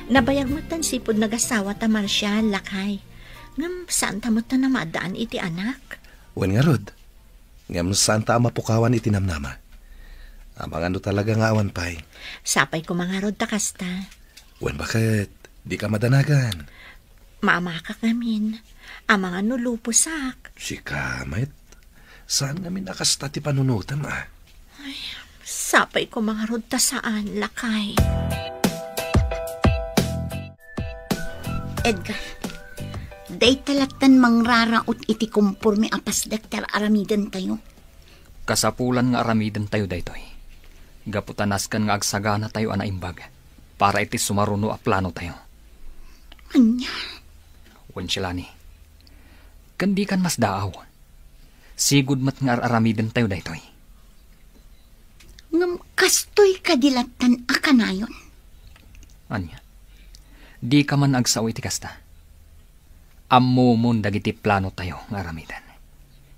Nabayag met ta sipud nagasawa ta Marshall, lakay. Ngem saan ta met ta namaaddaan iti anak. Wen ngarud, ngem saan ta a mapukawan iti namnama. Amangan no talaga nga awan pay. Sapay koma ngarud ta kasta. Wen baket, dika madanagan. Maamakak ngamin. Amangan no luposak. Sika met, saan ngamin a kasta ti panunotem, a? Ay, sapay koma ngarud ta saan, lakay. Edgar, dayta lattan mangraraot iti komporme a pasdek ti ar-aramidentayo. Kasapulan nga aramidentayo daytoy, gapu ta nasken nga agsaganatayo a naimbag para iti sumaruno a planotayo. Ania? Wen, Shalani, ken dikan masdaaw. Sigud met nga ar-aramidentayo daytoy. Ngem kastoy kadi lattan a kanayon? Ania? Dika man agsao iti kasta? Ammomon dagiti planotayo nga aramiden.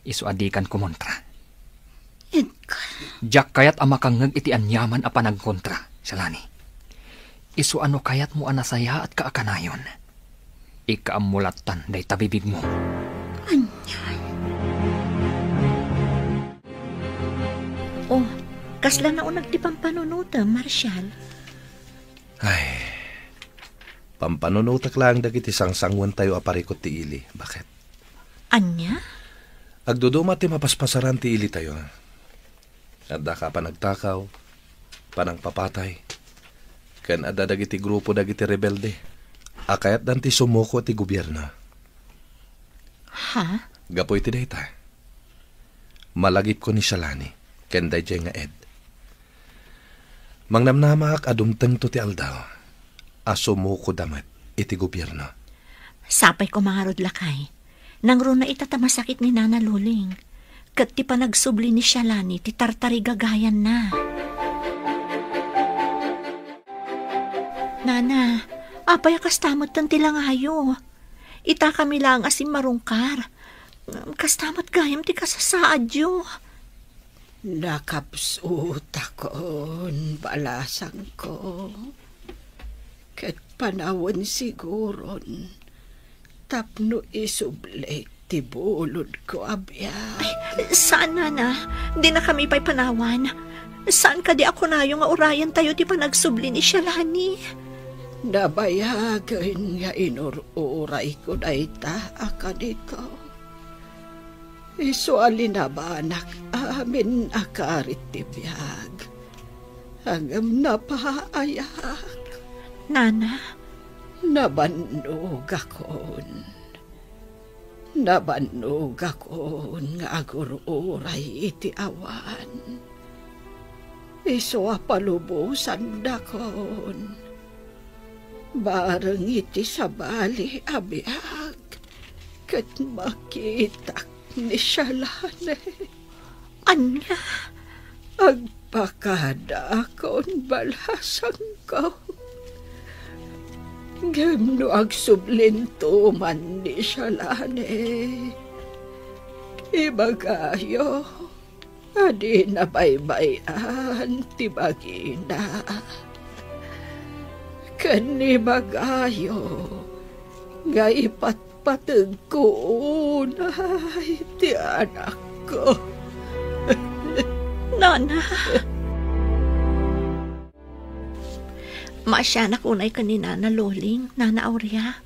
Isu a dikan kumontra. Edgar. Diak kayat a makangngeg iti aniaman a panagkontra, Shalani. Isu a no kayatmo a nasayaatka a kanayon, ikaammo lattan dayta bibigmo. Ania? Oh, kasla nauneg ti pampanunotem, Marshall? Ay, pampanunotek laeng dagiti sangsanguentayo a parikut ti ili, baket. Ania? Agduduma ti mapaspasaran ti ilitayo. Adda ka panagtakaw, panangpapatay, ken adda dagiti grupo dagiti rebelde a kayatdan ti sumuko ti gobierno. Ha? Gapu iti dayta, malagipko ni Shalani ken daydiay nga Ed. Mangnamnamaak a dumtengto ti aldaw a sumukoda met iti gobierno. Sapay ko mangarud, lakay. Nangruna ita ta masakit ni Nana Loling. Ket ti panagsubli ni Shalani ti tartarigagayanna. Nana, apay a kasta metten ti langayo? Ita kami laeng a simmarungkar. Kasta met gayam ti kasasaadyo. Nakapsutakon, balasangko. Ket panawen siguron tapno isublik ti bulodko a biag. Ay, saan, Nana. Dina kami pay panawan. Saan kadi a kunayo nga urayantayo ti panagsubli ni Shalani? Nabayagen nga inur-urayko dayta a kanito. Isu a linabanak amin a karit ti biag. Ngem napaayak. Nana? Nabannogakon. Nabannogakon nga agur-uray iti awan. Isu a palubosandakon. Bareng iti sabali a biag, ket makitak ni Shalane. Ania? Agpakadaakon, balasangko. Ngem no agsublinto man ni Shalane, ibagayo a dina baybay-an ti bagina. Ken ibagayo nga ipatpategko unay ti anakko. Nana! Maasianak unay ken ni Nana Loling, Nana Aurea.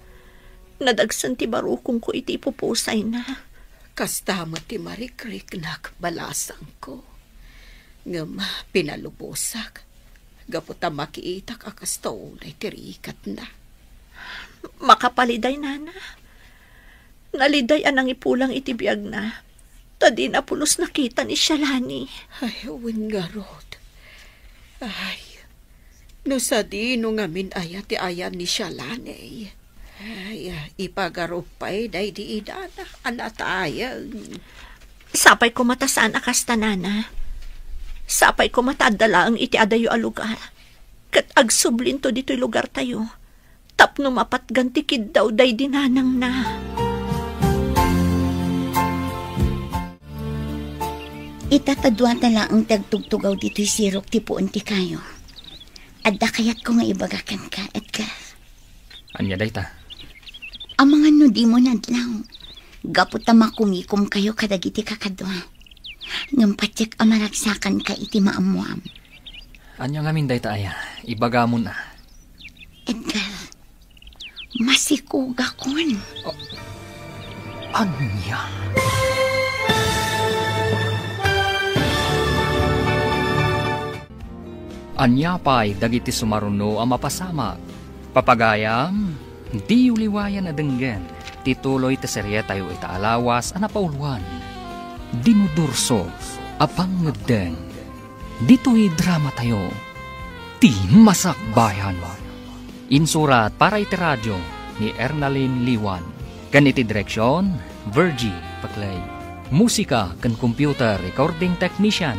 Nadagsen ti barukongko iti ipupusayna. Kasta met ti marikriknak, balasangko. Ngem pinalubosak gapu ta makiitak a kasta unay ti rikatna. Makapaliday, Nana. Naliday a nangipulang iti biagna, ta dina pulos nakita ni Shalani. Ay, wen ngarud. Ay, no sadino ngamin aya ti ayan ni Shalani. Ay, ipagarup pay daydi inana a natayeng. Sapay koma ta saan a kasta, Nana. Sapay koma ta adda laeng iti adayo a lugar. Ket agsublinto ditoy lugartayo tapno mapatgan ti kiddaw daydi nanangna. Ita ta duata laeng ti agtugtugaw ditoy sirok ti puon ti kayo. Adda kayatko nga ibaga kenka, Edgar. Ania dayta? Amangan no dimo nadlaw, gapu ta makumikomkayo kadagiti kakadua. Ngem patiek a maragsakanka iti maammoam. Ania ngamin dayta aya? Ibagamon a. Edgar, masikogakon. Oh. Ania? Ania pay dagiti sumaruno a mapasamak? Papagayam, diyo liwayan a denggen ti tuloy ti serietayo ita a lawas a napauluan, Dinudurso a Pangngedden. Ditoy dramatayo, Ti Masakbayan. Insurat para iti radio ni Ernalyn Liwan, ken iti direksion, Virgie Paclay. Musika ken computer recording technician,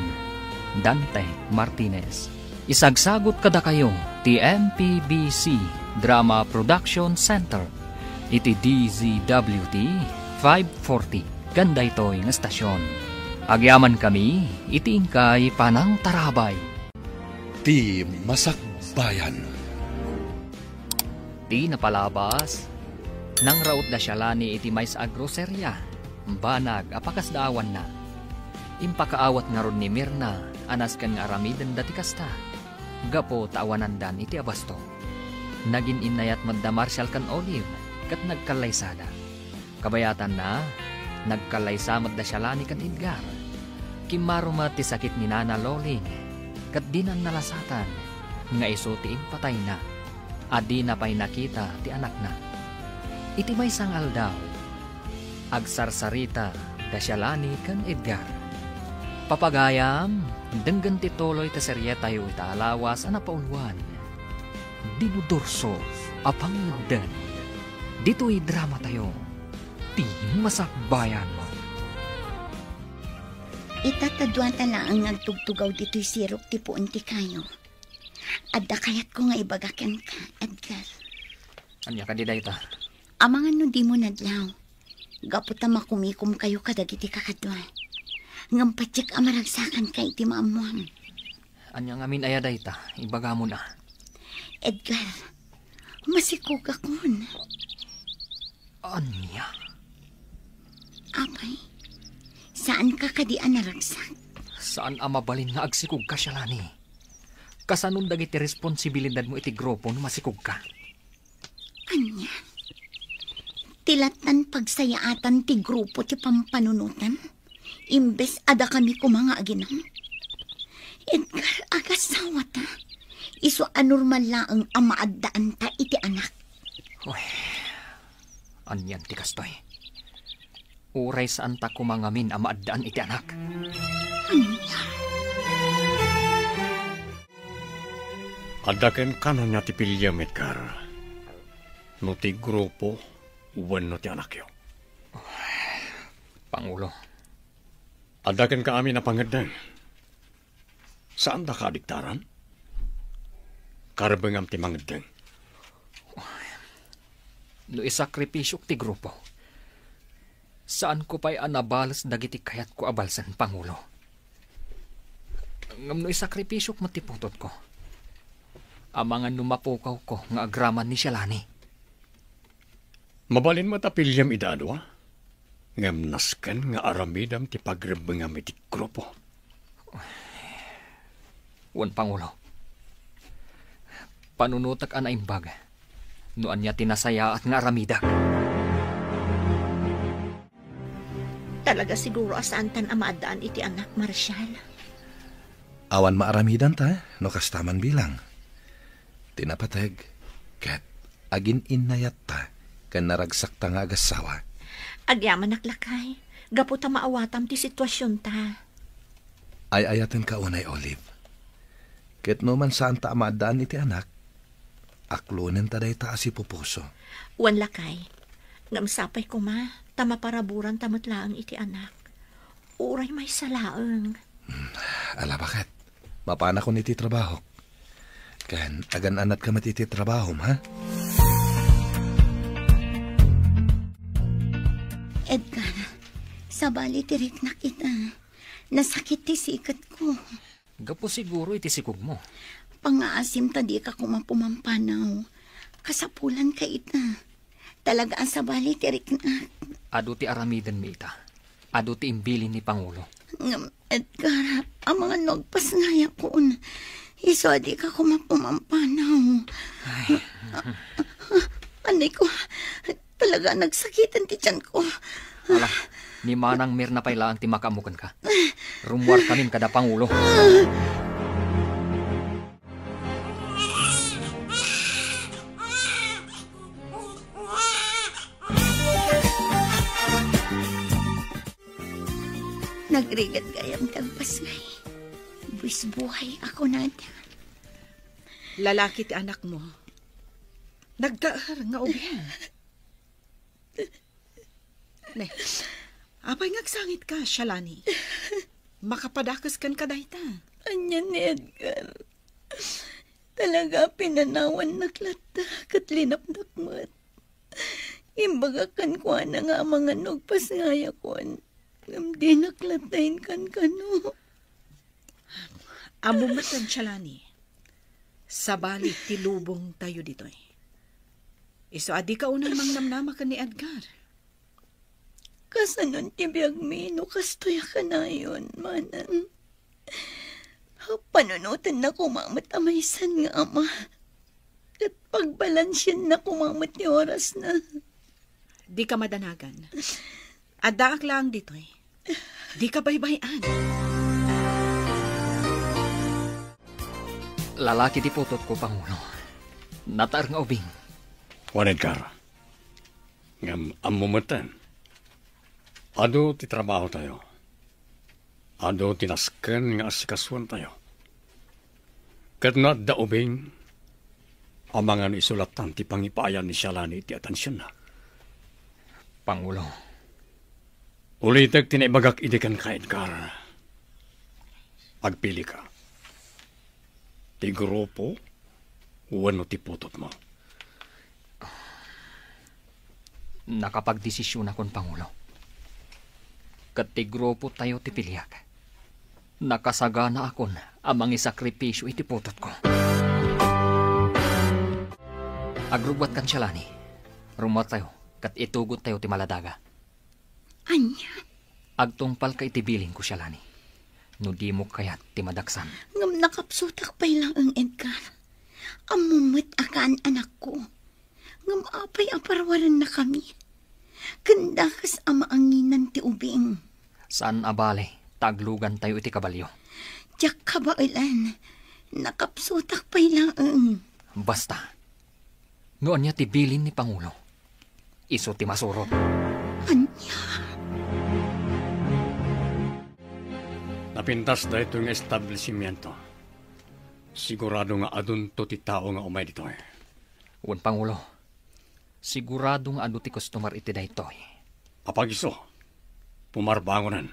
Dante Martinez. Isagsagut kadakayo ti M P B C Drama Production Center iti D Z W T five forty ken daytoy nga estasion. Agyamankami iti inkay panangtarabay. Ti Masakbayan. Ti napalabas, nangraut da Shalani iti maysa a groseria, banag a pakasdaawanna. Impakaawat ngarud ni Mirna a nasken nga aramidenda ti kasta, gapu ta awanandan iti abasto. Nagin-innayat met da Marshall ken Olive ket nagkallaysada. Kabayatanna, nagkallaysa met da Shalani ken Edgar. Kimmaro met ti sakit ni Nana Loling, ket dinan nalasatan nga isu ti impatayna, a dina pay nakita ti anakna. Iti maysa nga aldaw, agsarsarita da Shalani ken Edgar. Papagayam, denggen ti tuloy ti serietayo ita a lawas a napauluan. Dinudurso a Pangngedden. Ditoy dramatayo, ti masakbayan mo. Ita ta dua ta laeng nga agtugtugaw ditoy sirok ti puon ti kayo. Adda kayatko nga ibaga kenka, Edgar. Ania kadi dayta? Amangan no dimo nadlaw. Gapu ta makumikomkayo kadagiti kakadua. Ngem patiek a maragsakanka iti maammuam. Ania ngamin aya dayta? Ibagamon a. Edgar, masikogakon. Ania? Apay, saanka kadi a naragsak? Saan a mabalin nga agsikogka, Shalani. Kasanon dagiti responsibilidadmo iti grupo no masikogka? Ania? Ti lattan pagsayaatan ti grupo ti pampanunotam? Imbes a dakami koma nga aginam? Edgar, agasawata. Isu a normal laeng a maaddaanta iti anak. Uy, anian ti kastoy? Uray saanta koma ngamin a maaddaan iti anak. Ania? Adda kenka ania ti piliem, Edgar? No ti grupo wenno ti anakyo? Pangulo. Adda kenka amin a pangeddeng. Saandaka a diktaran? Karbengam ti mangeddeng. No isakripisiok ti grupo, saanko pay a nabales dagiti kayatko a balsen, Pangulo. Ngem no isakripisiok met ti putotko, amangan no mapukawko nga agraman ni Shalani. Mabalin met a piliem ida a dua, ngem nasken nga aramidem ti pagrebbengam iti grupo. Wen, Pangulo. Panunotek a naimbag no ania ti nasayaat nga aramidek. Talaga siguro a saantan a maaddaan iti anak, Marshal. Awan maaramidanta no kasta man bilang. Ti napateg, ket agin-innayatta ken naragsakta nga agassawa. Agyamanak, lakay, gapu ta maawatam ti situasionta. Ay-ayatenka unay, Olive. Ket no man saanta a maaddaan iti anak, aklonenta dayta a sipupuso. Wen, lakay. Ngem sapay koma ta maparaburanta met laeng iti anak. Uray maysa laeng. Hmm, ala, baket. Mapanakon iti trabahok. Ken agan-anatka met iti trabahom, ha? Edgar, sabali ti riknak ita. Nasakit ti siketko. Gapu siguro iti sikogmo. Pangngaasim ta dika koma pumampanaw. Kasapulanka ita. Talaga a sabali ti riknak. Adu ti aramidenmi ita. Adu ti imbilin ni Pangulo. Ngem, Edgar, amangan no agpasngayakon. Isu a dika koma pumampanaw. Ay. Anay ko, talaga a nagsakiten ti tiyanko. Ala, ni Manang Mirna pay laeng ti makaammo kenka. Rummuarkamin kada Pangulo. Nagrigat gayam ti agpasngay. Buis buhay a kunada. Lalaki ti anakmo. Nagdaer nga ubing. Ne, apay nga agsangitka, Shalani? Makapadakes kenka dayta. Ania ni Edgar? Talaga a pinanawannak latta ket linapnak met. Imbagak kenkuana nga amangan no agpasngayakon, ngem dinak latta inkankano. Ammom met, Shalani, sabali ti lubongtayo ditoy. Isu a dika unay mangnamnama ken ni Edgar. Kasanon ti biagmi no kastoy a kanayon, Manang? Panunotenna koma met a maysan nga ama. Ket pagbalansienna koma met ti orasna. Dika madanagan. Addaak laeng ditoy. Dika baybay-an. Lalaki ti putotko, Pangulo. Nataer nga ubing. Wen, Edgar. Ngem ammo metten, adu ti trabahotayo. Adu ti nasken nga asikasuentayo. Ket no adda ubing, amangan isu lattan ti pangipaayan ni Shalani iti atensionna. Pangulo. Ulitek ti naibagak idi kenka, Edgar. Agpilika. Ti grupo wenno ti putotmo? Nakapagdesisionakon, Pangulo. Ket ti grupotayo ti piliak. Nakasaganaakon a mangisakripisio iti putotko. Agrubbuatkan, Sialani. Rummuartayo ket itugottayo ti maladaga. Ania? Agtungpalka iti bilinko, Sialani, no dimo kayat ti madaksan. Ngem nakapsutak pay laeng, Edgar. Ammom met a kaan-anakko. Ngem apay a parwarennakami? Ken dakes a maanginan ti ubing. Saan a bale ta aglugantayo iti kabalio. Diak kabaelan. Nakapsutak pay laeng. Basta, no ania ti bilin ni Pangulo, isu ti masurot. Ania? Napintas daytoy nga establishimiento. Sigurado nga adunto ti tao nga umay ditoy. Wen, Pangulo. Sigurado nga adu ti customer iti daytoy. Apagiso, pumarbangonan.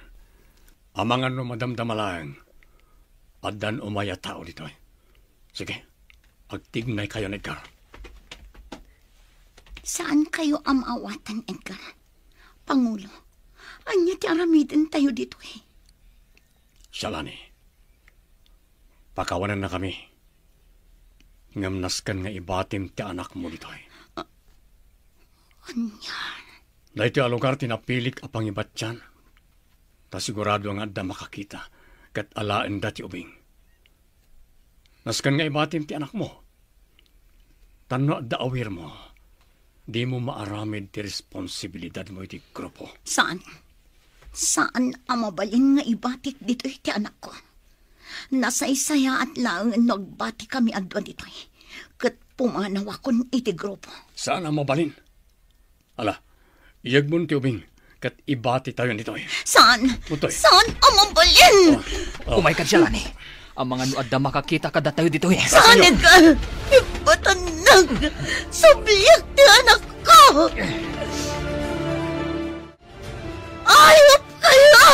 Amangan no madamdama laeng, addan umay a tao ditoy. Sige, agtignaykayo, Edgar. Saankayo a maawatan, Edgar. Pangulo, ania ti aramidentayo ditoy? Sialani, pakawanennakami. Ngem nasken nga ibatim ti anakmo ditoy. A-, ania? Daytoy a lugar ti napilik a pangibatian. Ta sigurado nga adda makakita ket alaenda ti ubing. Nasken nga ibatim ti anakmo. Tan no adda awirmo, dimo maaramid ti responsibilidadmo iti grupo. Saan. Saan a mabalin nga ibatik ditoy ti anakko. Nasaysayaat laeng no agbatikami a dua ditoy. Ket pumanawakon iti grupo. Saan a mabalin. Ala, iyegmon ti ubing, ket ibatitayon ditoy. Saan? Utoy. Saan a mabalin? Oh, oh. Umayka, Sialani. Amangan no adda makakita kadatayo ditoy. Saan, Edgar? Ibatannag! Subliak ti anakko! Ayupkayo!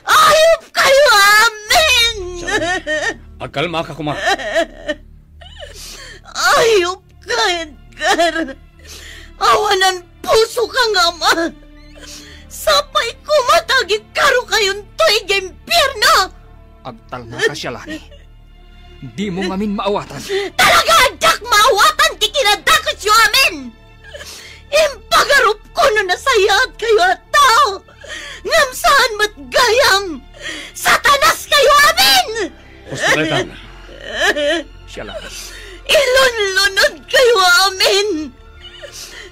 Ayupkayo amin! Sialani, agkalmaka koma. Ayupka, Edgar! Awanan pusoka nga ama! Sapay koma ta agikkarokayonto idiay impierno! Agtalnaka, Sialani. Dimo ngamin maawatan. Talaga, addak maawatan ti kinadakesyo amin! Impagarupko no nasayaatkayo a tao, ngem saan met gayam! Satanaskayo amin! Husto daytan. Sialani. Ilunlunodkayo amin!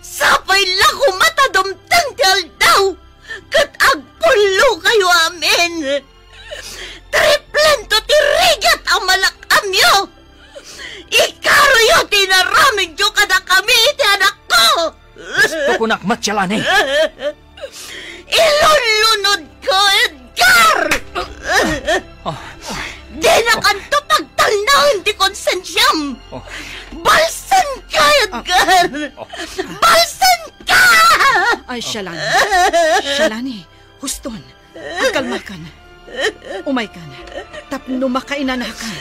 Sapay la koma ta dumteng ti aldaw ket agpullokayo amin! Triplento ti rigat a malak-amyo! Ikaroyo ti inaramidyo kadakami iti anakko! Husto kunak met, Sialani! Ilunlunodko, Edgar! Ah. Dinakanto pagtalnaen ti konsensiam! Oh. Balsenka, Edgar! Oh. Balsenka! Ay, Sialani. Sialani, huston. Agkalmakan. Umaykan. Tapno makainanakan.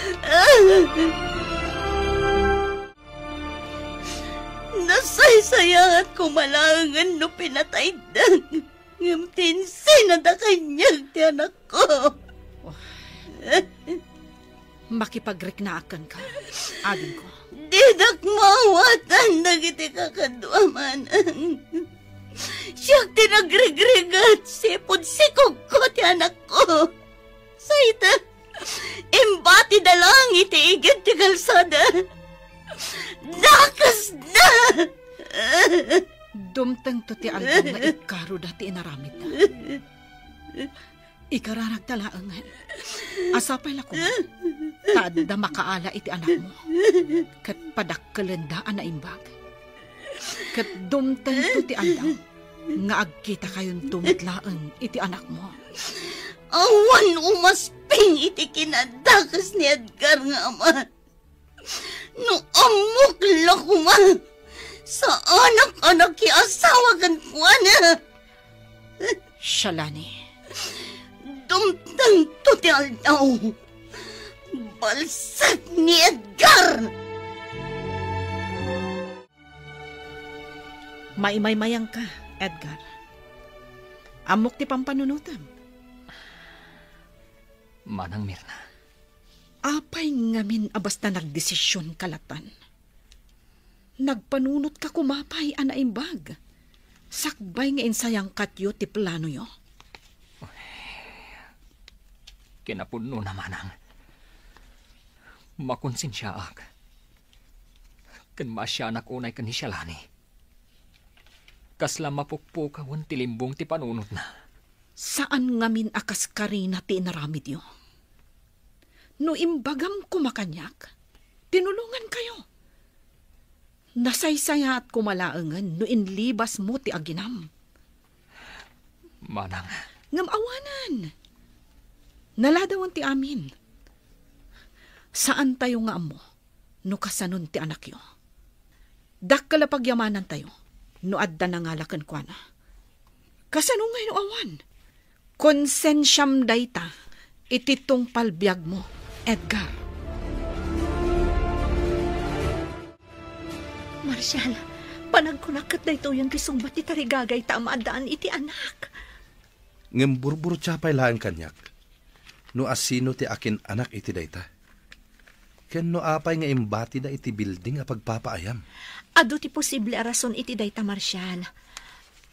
Nasaysayaat koma laengen no pinatayda, ngem ti insinada kaniak ti anakko. Oh. Makipagriknaak kenka, agingko. Didak maawatan dagiti kakadua, manang. Siak ti nagrigrigat, sipud sikogko ti anakko. Sayta, imbatida laeng iti igid ti kalsada. Dakesda! Dumtengto ti aldaw nga ikkaroda ti inaramidda. Ikararagta laengen a sapay la koma ta adda makaala iti anakmo ket padakkelenda a naimbag. Ket dumtengto ti aldaw nga agkitakayonto met laeng iti anakmo. Awan umasping iti kinadakes ni Edgar nga ama. No ammok la koma, Saanak a nakiasawa kenkuana. Shalani. Dumtengto ti aldaw. Balsek ni Edgar! Maimaymayangka, Edgar. Ammok ti pampanunotem. Manang Mirna. Apay ngamin a basta nagdesisionka latan? Nagpanunotka koma pay a naimbag, sakbay nga insayangkatyo ti planoyo. Kinapudnona, manang. Makonsensiaak. Ken maasianak unay ken ni Shalani. Kasla mapukpukawen ti limbong ti panunotna. Saan ngamin a kaskarina ti inaramidyo. No imbagam koma kaniak, tinulongankayo. Nasaysayaat koma laengen no inlibasmo ti aginam. Manang. Ngem awanen. Naladawen ti amin. Saantayo nga ammo no kasanon ti anakyo. Dakkel a pagyamanantayo no adda nangala kenkuana. Kasano ngay no awan? Konsensiam dayta iti tungpal biagmo, Edgar. Marshal, panagkunak ket daytoyen ti sungbat ti tarigagayta a maaddaan iti anak. Ngem burburtia pay laeng kaniak no asino ti akin-anak iti dayta. Ken no apay nga imbatida iti bilding a pagpapaayam? Adu ti posible a rason iti dayta, Marshal.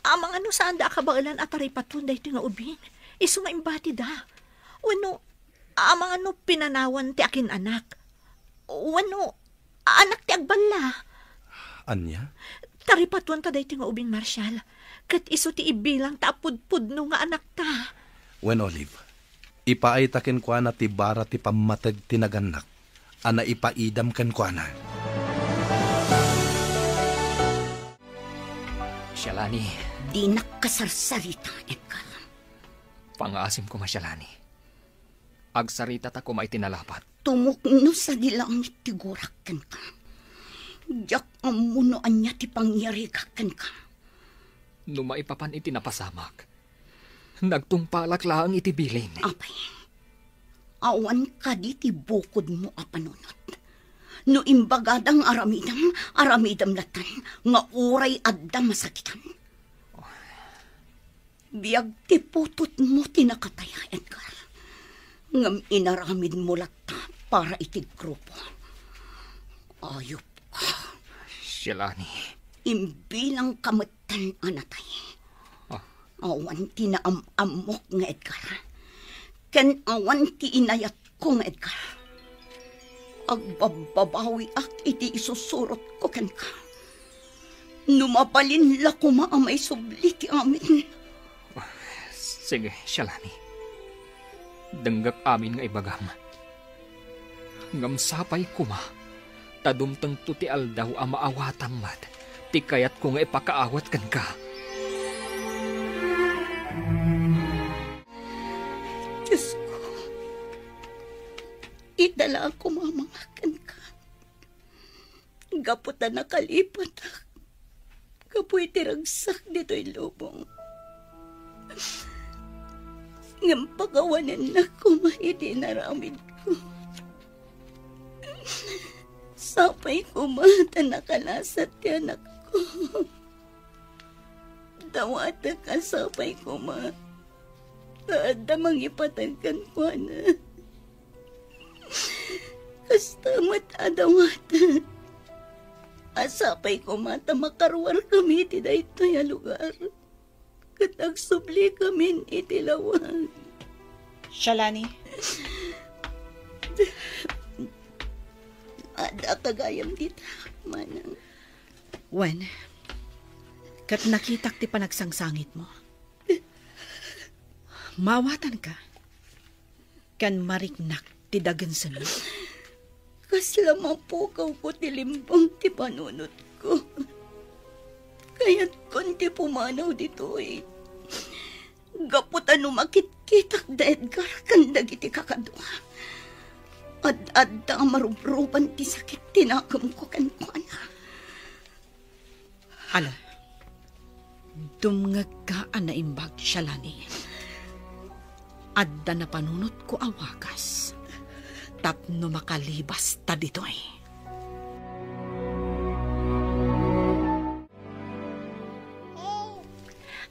Amangan no saanda a kabaelan a taripaton daytoy nga ubing, isu nga imbatida. Wenno, amangan no pinanawan ti akin-anak. Wenno, anak ti agballa. Ania? Taripatuanta daytoy nga ubing, Marshal, ket isu ti ibilangta a pudpudno nga anakta. Wen, Olive, ipaayta kenkuana ti bara ti pammateg ti nagannak a naipaidam kenkuana. Shalani. Dinak kasarsarita, Edgar. Pangaasim koma, Shalani. Agsaritata koma iti nalapat. Tumukno sadi langit ti gurak kenka. Diak ammo no ania ti pangyarigak kenka. No maipapan iti napasamak, nagtungpalak laeng iti bilin. Apay, awan kadi ti bukodmo a panunot? No imbagada nga aramidem, aramidem latta nga uray adda masakitan. Biag ti putotmo ti nakataya, Edgar. Ngem inaramidmo latta para iti grupo. Ayupka. Shalani. Imbilangka metten a natay. Ah. Awan ti naam-ammok nga Edgar. Ken awan ti inayat ko nga Edgar. Agbabbabawiak iti isusurotko kenka. No mabalin la koma a maisubli ti amin. Sige, Shalani. Denggek amin nga ibagam. Ngem sapay koma ta dumtengto ti aldaw a maawatam met ti kayatko nga ipakaawat kenka. Diosko, ita la a kumamangak kenka. Gapu ta nakalipatak gapu iti ragsak ditoy lubong. Ngem pakawanennak koma iti inaramidko. Sapay koma ta nakalasat ti anakko. Dawatek a sapay koma ta adda mangipateg kenkuana. Kasta met a dawatek a sapay koma ta makaruarkami iti daytoy a lugar ket agsublikamin iti lawag. Shalani. Adda gayam dita, manang. Wen, ket nakitak ti panagsangsangitmo. Maawatanka, ken mariknak ti dagensenmo. Kasla mapukawko ti limbong ti panunotko. Kayatkon ti pumanaw ditoy. Gapu ta no makitkitak da Edgar ken dagiti kakadua, ad-adda a marubruban ti sakit ti nakemko kenkuana. Ala, dumngegka a naimbag, Shalani. Adda napanunotko a wagas tapno makalibasta ditoy.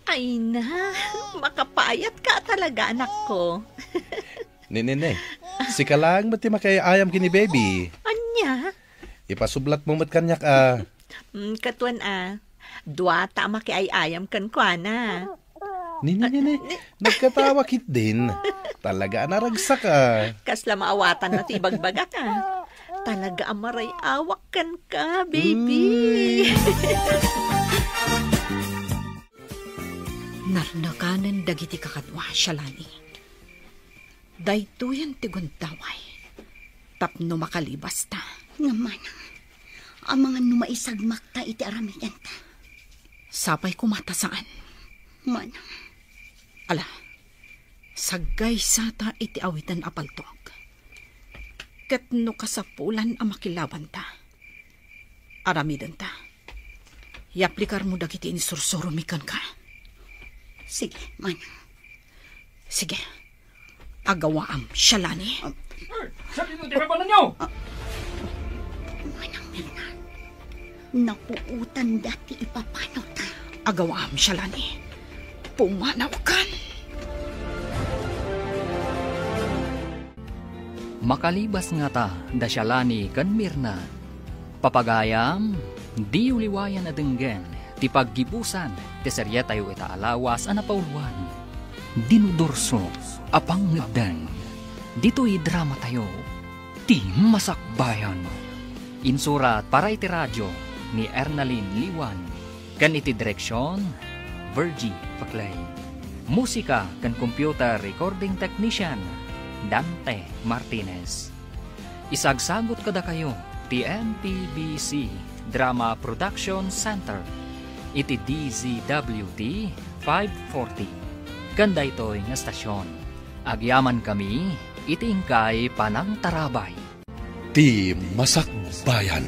Ay na, makapayatka talaga, anakko. Ni, ni, ni. Sika laeng met ti makiay-ayam ken ni baby. Ania? Ipasublatmo met kaniak a. Mm, katuan a. Duata a makiay-ayam kenkuana. Ni, ni, ni, ni. Nagkatawa ketdin. Talaga a naragsak a. Kasla maawatanna ti ibagbagak a. Talaga a maray-awak kenka, baby. Uy. Narnakanen dagiti kakadua, Shalani. Daytoyen ti gundaway tapno makalibasta. Ngem manang, amangan no maisagmakta iti aramidenta. Sapay koma ta saan. Manang. Ala, saggaysata iti awiten a paltog. Ket no kasapulan a makilabanta, aramidenta. Yaplikarmo dagiti insursuromi kenka. Sige, manang. Sige. Agawaam, Shalani. Ah. Eh, sadino ti papananyo? Ah. Manang Mirna, napuotanda ti ipapanawta. Agawaam, Shalani. Pumanawkan. Makalibas ngata da Shalani ken Mirna. Papagayam, diyo liwayan a denggen ti paggibusan ti serietayo ita a lawas a napauluan, Dinudurso a Pangngeddeng. Ditoy dramatayo, Ti Masakbayan. Insurat para iti radio ni Ernalyn Liwan. Ken iti direksion, Virgie Paclay. Musika ken computer recording technician, Dante Martinez. Isagsagut kadakayo ti M P B C Drama Production Center iti D Z W T five forty ken daytoy nga estasion. Agyamankami iti inkay panangtarabay. Ti Masakbayan.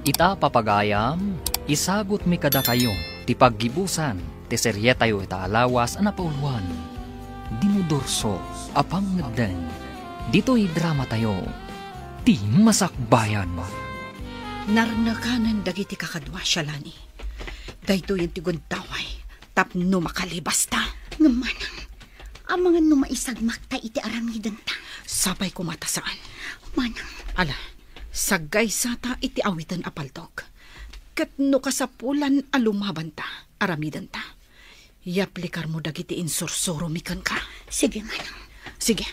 Ita papagayam, isagutmi kadakayo ti paggibusan ti serietayo ita a lawas a napauluan, Dinudurso a Pangngeddeng. Ditoy dramatayo, Ti Masakbayan. Narnakanen dagiti kakadua, Shalani. Daytoyen ti gundaway tapno makalibasta. Ngem manang, amangan no maisagmakta iti aramidenta. Sapay koma ta saan. Manang. Ala, saggaysata iti awiten a paltog. Ket no kasapulan a lumabanta, aramidenta. Yaplikarmo dagiti insursuromi kenka. Sige, manang. Sige.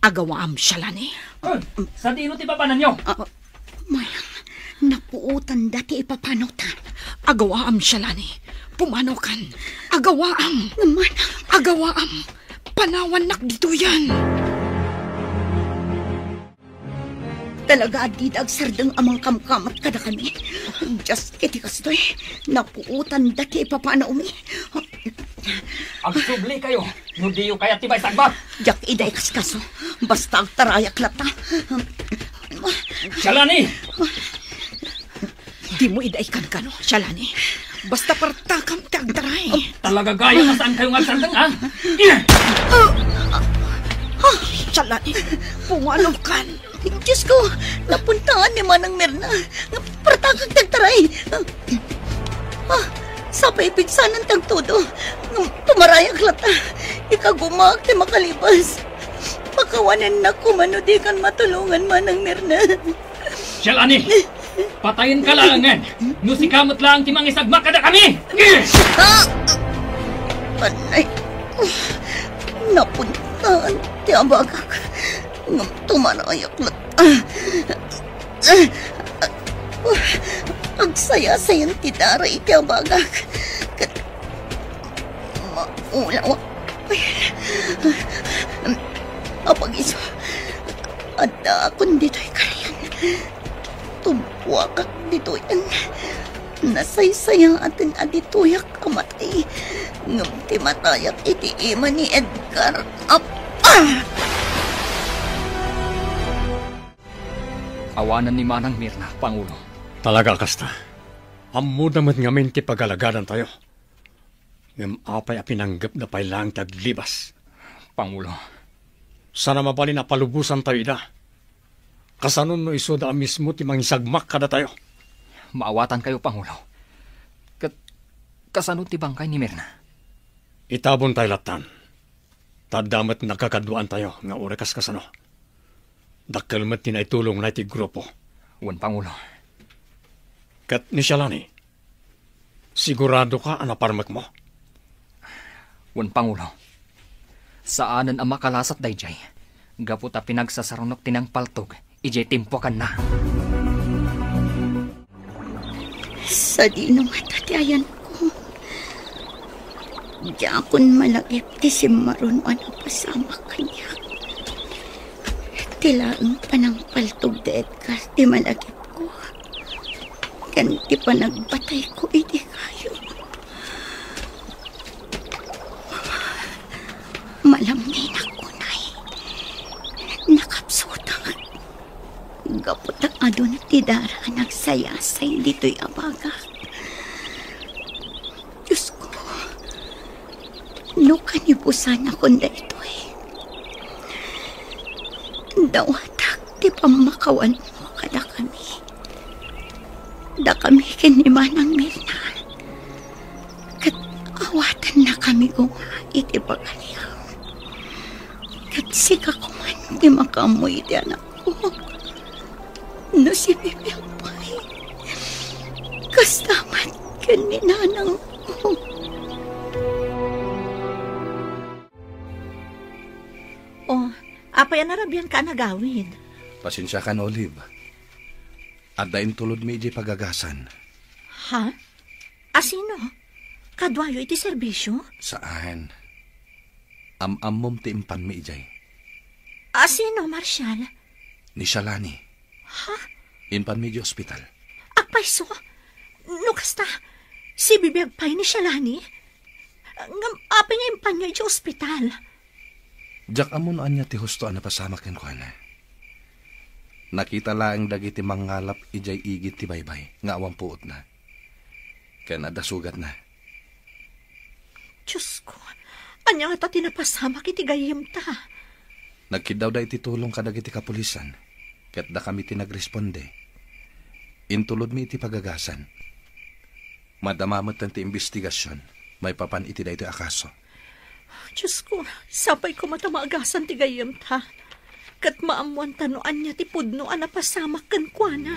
Agawaam, Shalani. Ah, sadino ti papananyo? Ah, manang, napuotanda ti ipapanawta. Agawaam, Shalani. Pumanawkan. Agawaam. Manang. Agawaam. Panawannak ditoyen. Talaga a dida agsardeng a mangkamkamat kadakami. Dios, iti kastoy, napuotanda ti ipapanawmi. Agsublikayo no diyo kayat ti maisagmak. Diak ida ikaskaso. Basta agtarayak latta. Shalani! Dimo ida ikankano, Shalani. Basta partakam ti agtaray. Talaga gayam a saankayo nga agsardeng, ha? Shalani, pumanawkan. Dios ko, napuntaan ni Manang Mirna. Partakak ti agtaray. Ah, sapay pigsanan ti agtudo. Tumarayak latta. Ikagumaak ti makalibas. Pakawanennak koma no dikan matulongan, Manang Mirna. Shalani! Patayenka laengen no sika met laeng ti mangisagmak kadakami! Ah! Anay, napuntaan ti abagak. Ngem tumarayak latta. Agsaysayan ti dara iti abagak. Ket maulawak. Apag-isu, addaakon ditoy karian. Tumpuakak ditoyen. Nasaysayaaten a ditoyak a matay. Ngem ti matayak iti ima ni Edgar. Apa! Awanen ni Manang Mirna, Pangulo. Talaga kasta. Ammoda met ngamin ti pagalagadantayo. Ngem apay a pinanggepda pay laeng ti aglibas? Pangulo. Saan a mabalin a palubosantayo ida? Kasano no isuda a mismo ti mangisagmak kadatayo? Maawatankayo, Pangulo. Ket kasano ti bangkay ni Mirna? Itabontay lattan. Ta adda met nakakaduaantayo nga uray kaskasano. Dakkel met ti naitulongna iti grupo. Wen, Pangulo. Ket ni Shalani, siguradoka a naparmekmo? Wen, Pangulo. Saanen a makalasat daydiay, gapu ta pinagsasarunok ti nangpaltog idiay timpuakanna. Sadino ngata ti ayanko? Diakon malagip ti simmaruno a napasamak kaniak. Ti laeng panangpaltog da Edgar ti malagipko, ken ti panagbatayko iti kayo. Malangnenak unay. Nakapsutak. Gapu ta aduna ti dara a nagsayasay ditoy a bagak. Diosko, no kanibusanakon daytoy, dawatak ti pammakawanmo kadakami. Dakami ken ni Manang Mirna. Ket awatennakami koma iti pagariam. Ket sika koman ti makaammo iti anakko. No sibibiag pay, kasta met ken ni nanangko. Oh, apay a narabianka a nagawid? Pasensiakan, Olive. Adda intulodmi idiay pagagasan. Ha? Asino? Kaduayo iti serbisio? Saan. Am-ammom ti impanmi idiay. Asino, Marshall? Ni Shalani. Ha? Impanmi idiay ospital. Apayso? No kasta, sibibiag pay ni Shalani? Ngem apay nga impanyo idiay ospital? Diak ammo no ania ti husto a napasamak kenkuana. Nakita laeng dagiti mangngalap idiay igid ti baybay nga awan puotna. Ken adda sugatna. Diosko, ania ngata ti napasamak iti gayyemta? Nagkiddawda iti tulong kadagiti kapulisan, ket dakami ti nagresponde. Intulodmi iti pagagasan. Madama metten ti imbestigasion maipapan iti daytoy a kaso. Diosko, sapay koma ta maagasan ti gayyemta, ket maammoanta no ania ti pudno a napasamak kenkuana.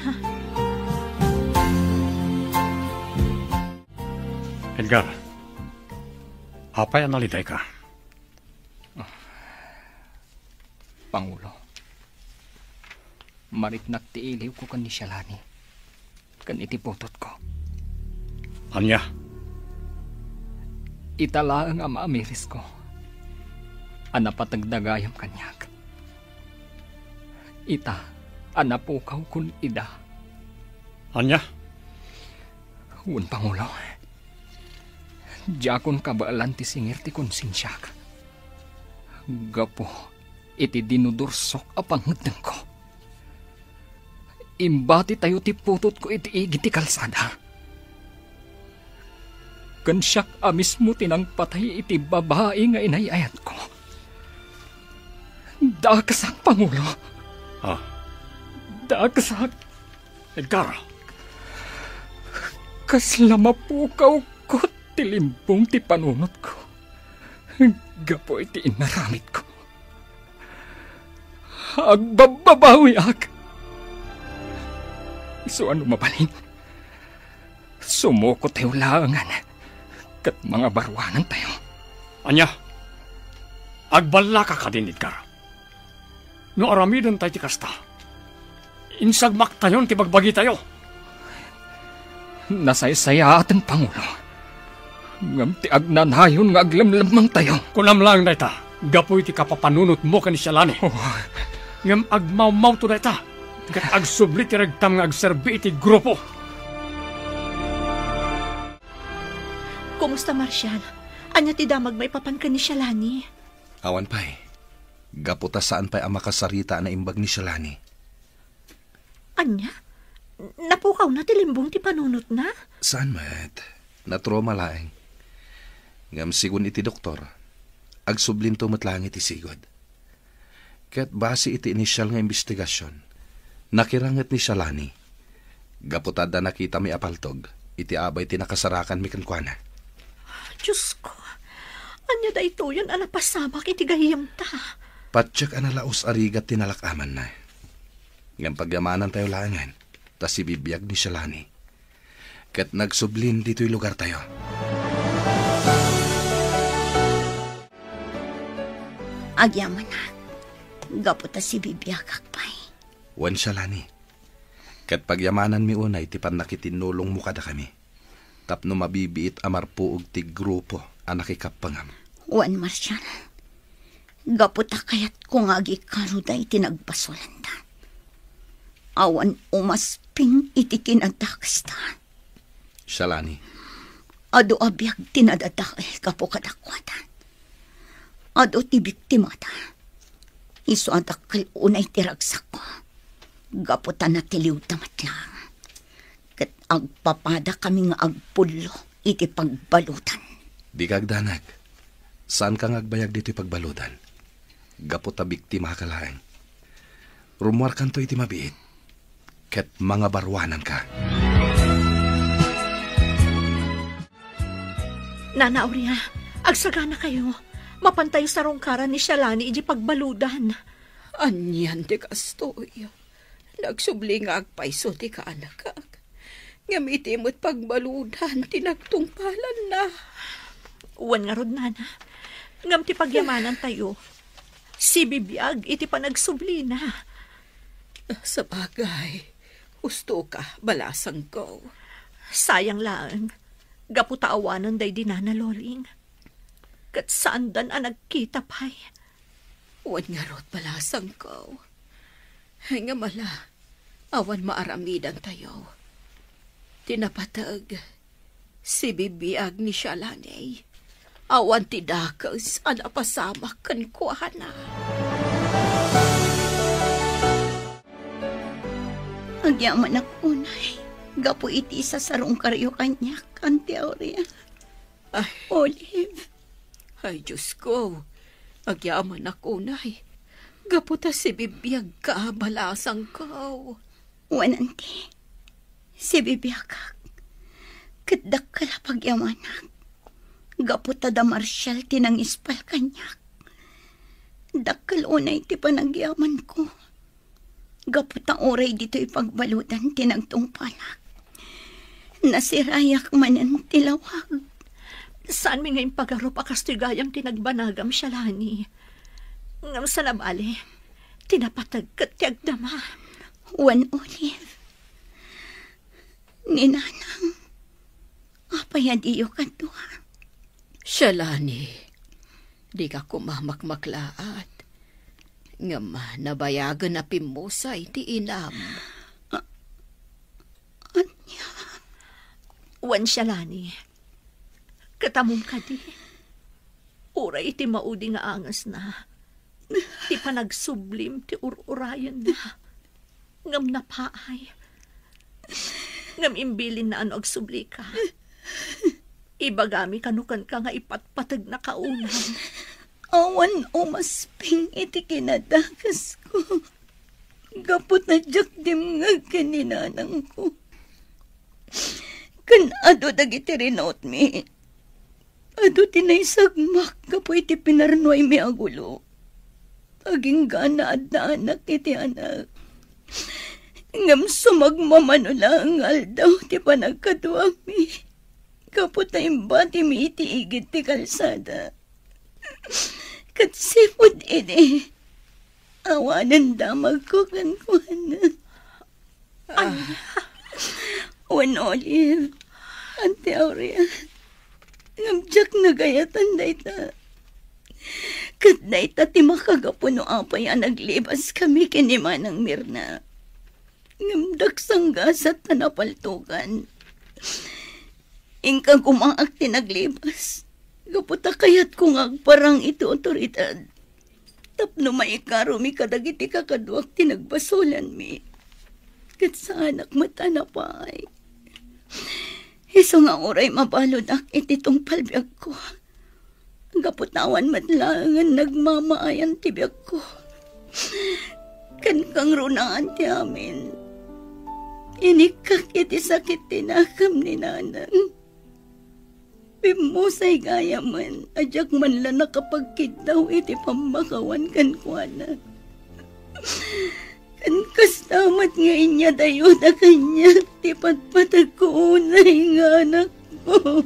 Edgar, apay a nalidayka? Pangulo, mariknak ti iliwko ken ni Shalani, ken iti putotko. Ania? Ita laeng a maamirisko a napategda gayam kaniak. Ita a napukawkon ida. Ania? Wen, Pangulo, diakon kabaelan ti singir ti konsensiak gapu iti dinudursok a pangngeddengko. Imbatitayo ti putotko iti igid ti kalsada. Ken siak a mismo ti nangpatay iti babai nga inay-ayatko. Dakesak, Pangulo. Ah. Dakesak. Edgar. Kasla mapukawko ti limbong ti panunotko gapu iti inaramidko. Agbabbabawiak. Isu a no mabalin, sumukotayo laengen ket mangabaruanantayo. Ania? Agballaka kadin, Edgar? No aramidentayo ti kasta, insagmaktayon ti bagbagitayo. Nasaysayaaten, Pangulo. Ngem ti agnanayon nga aglemlemmengtayo. Kunam laeng dayta, gapu iti kapapanunotmo ken ni Shalani. Oh. Ngem agmawmawto dayta, ket agsubli ti regtam nga agserbi iti grupo. Kumusta, Marshall? Ania ti damag maipapan ken ni Shalani? Awan pay. Gapu ta saan pay a makasarita a naimbag ni Shalani. Ania? Napukawna ti limbong ti panunotna? Saan met? Natrauma laeng. Ngem sigun iti doktor, agsublinto met laeng iti sigud. Ket base iti initial nga imbestigasion, nakiranget ni Shalani. Gapu ta adda nakitami a paltog iti abay ti nakasarakanmi kenkuana. Diosko, ania daytoyen a napasamak iti gayyemta? Patiek a nalaus a rigat ti nalak-amanna. Ngem pagyamanantayo laengen ta sibibiag ni Shalani. Ket nagsublin ditoy lugartayo. Agyamanak, gapu ta sibibiagak pay. Wen, Shalani, ket pagyamananmi unay ti pannakitinnulongmo kadakami tapno mabibiit a marpuog ti grupo a nakikappengam. Wen, Marshal, gapu ta kayatko nga agikaruda iti nagbasolanda. Awan umasping iti kinadakesta. Shalani. Adu a biag ti nadadael gapu kadakuada. Adu ti biktimada. Isu a dakkel unay ti ragsakko. Gapu ta natiliwda met laeng. Ket agpapadakami nga agpullo iti pagbaludan. Dika agdanag. Saanka nga agbayag ditoy pagbaludan. Gapu ta biktimaka laeng. Rummuarkanto iti mabiit, ket mangabaruananka. Nana Aurea, agsaganakayo. Mapantayo sarungkaran ni Shalani iti pagbaludan. Anian ti kastoy? Nagsubli nga agpayso ti kaanakak. Ngem iti met pagbaludan ti nagtungpalanna. Wen ngarud, nana. Ngem ti pagyamanantayo, sibibiag iti panagsublina. Sabagay, husto ka, balasangko. Sayang laeng, gapu ta awanen daydi Nana Loling. Ket saandan a nagkita pay. Wen ngarud, balasangko. Ngem ala, awan maaramidantayo. Ti napateg, sibibiag ni Shalani. Awan ti dakes a napasamak kenkuana. Agyamanak unay, gapu iti isasarungkaryo kaniak, Auntie Aurea. Ay. Olive. Ay, Diosko, agyamanak unay. Gapu ta sibibiagka, balasangko. Wen, Auntie, sibibiagak. Ket dakkel a pagyamanak. Gapu ta da Marshal ti nangispal kaniak. Dakkel unay ti panagyamanko. Gapu ta uray ditoy pagbaludan ti nagtungpalak, nasirayak manen ti lawag. Saanmi nga impagarup a kastoy gayam ti nagbanagam, Shalani. Ngem saan a bale, ti napateg ket ti agdama. Wen, Olive. Ni Nanang, apay a diyo kadua? Shalani, dika koma makmaklaat. Ngem nabayagen a pimmusay ti inam. A-, ania? Wen, Shalani, ket ammom kadi, uray iti maudi nga angesna, ti panagsublim ti ur-urayenna. Ngem napaay. Ngem imbilinna a no agsublika, ibagami kano kenka nga ipatpategnaka unay. Awan umasping iti kinadakesko. Gapu ta diak dimngeg ken ni nanangko. Ken adu dagiti rinutmi. Adu ti naisagmak gapu iti pinarnuaymi a gulo. Agingga nga addaanak iti anak. Ngem sumagmamano laeng nga aldaw ti panagkaduami. Gapu ta imbatimi iti igid ti kalsada. Ket sipud idi, awanen damagko kenkuana. Ania? Wen, Olive, Auntie Aurea, ngem diak nagayatan dayta. Ket dayta ti makagapu no apay a naglibaskami ken ni Manang Mirna. Ngem diak sanggasat ta napaltogan. Inka gumaak ti naglibas, gapu ta kayatko nga agparang iti awtoridad. Tapno maikarumi kadagiti kakaduak ti nagbasolanmi. Ket saanak met a napaay. Isu nga uray mabaludak iti tungpal biagko. Gapu ta awan met laengen nagmamaayan ti biagko. Ken kangrunaan ti amin. Inikkak iti sakit ti nakam ni nanang. Pimmusay gayamen a diak man la nakapagkiddaw iti pammakawan kenkuana. Ken kasta met nga inyadayuda kaniak ti patpategko unay nga anakko.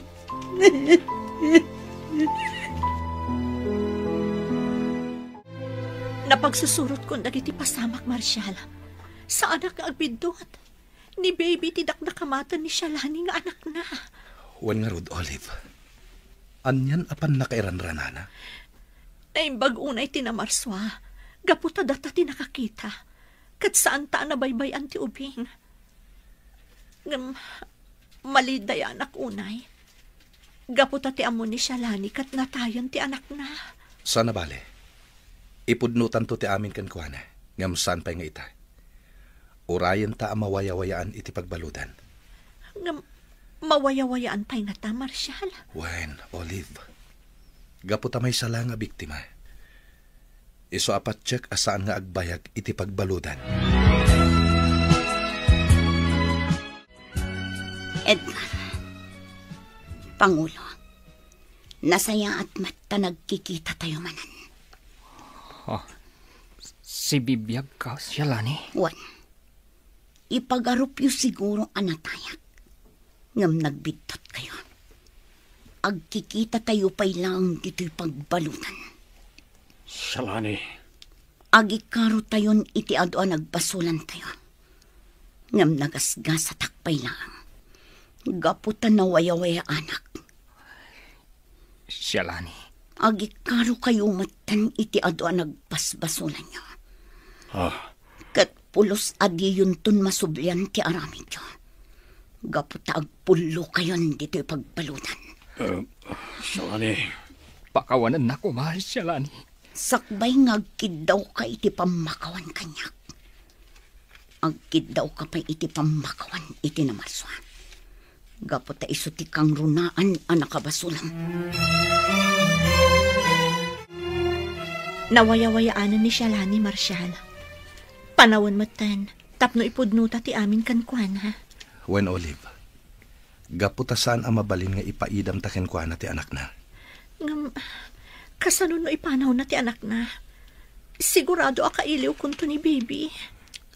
Napagsusurotkon dagiti pasamak, Marshall. Saanak nga agbiddut. Ni Baby ti dakdakamaten ni Shalani nga anakna. Wen ngarud, Olive. Anian a pannakairanranana? Naimbag unay ti namarsua, gapu ta data ti nakakita, ket saanta a nabaybay-an ti ubing. Ngem, malidayanak unay. Gapu ta ti ammo ni Shalani ket natayen ti anakna. Saan a bale. Ipudnotanto ti amin kenkuana, ngem saan pay nga ita. Urayenta a mawayawayaan iti pagbaludan. Ngem mawayawayaan pay ngata, Marshall? Wen, Olive. Gapu ta maysa la nga biktima. Isu a patiek a saan nga agbayag iti pagbaludan. Edgar, Pangulo, nasayaat met ta nagkikitatayo manen. Ah, sibibiag ka, Shalani? Wen, ipagarupyo siguro a natayak, ngem nagbiddutkayo. Agkikitatayo pay laeng ditoy pagbaludan. Shalani. Agikarotayon iti adu a nagbasolantayo. Ngem nagasgasatak pay laeng. Gapu ta nawayawayaanak. Shalani. Agikarokayo metten iti adu a nagbasbasolanyo. Ah. Ket pulos a diyonton masublian ti aramidyo. Gapu ta agpullokayon ditoy pagbaludan. Eh, Shalani. Pakawanennak koma, Shalani. Sakbay nga agkiddawka iti pammakawan kaniak, agkiddawka pay iti pammakawan iti namarsua. Gapu ta isu ti kangrunaan a nakabasolam. Nawayawayaanen ni Shalani, Marshall. Panawen metten tapno ipudnota ti amin kenkuana. Wen, Olive, gapu ta saan a mabalin nga ipaidamta kenkuana ti anakna. Ngem, kasano no ipanawna ti anakna? Sigurado a kailiwkonto ni Baby.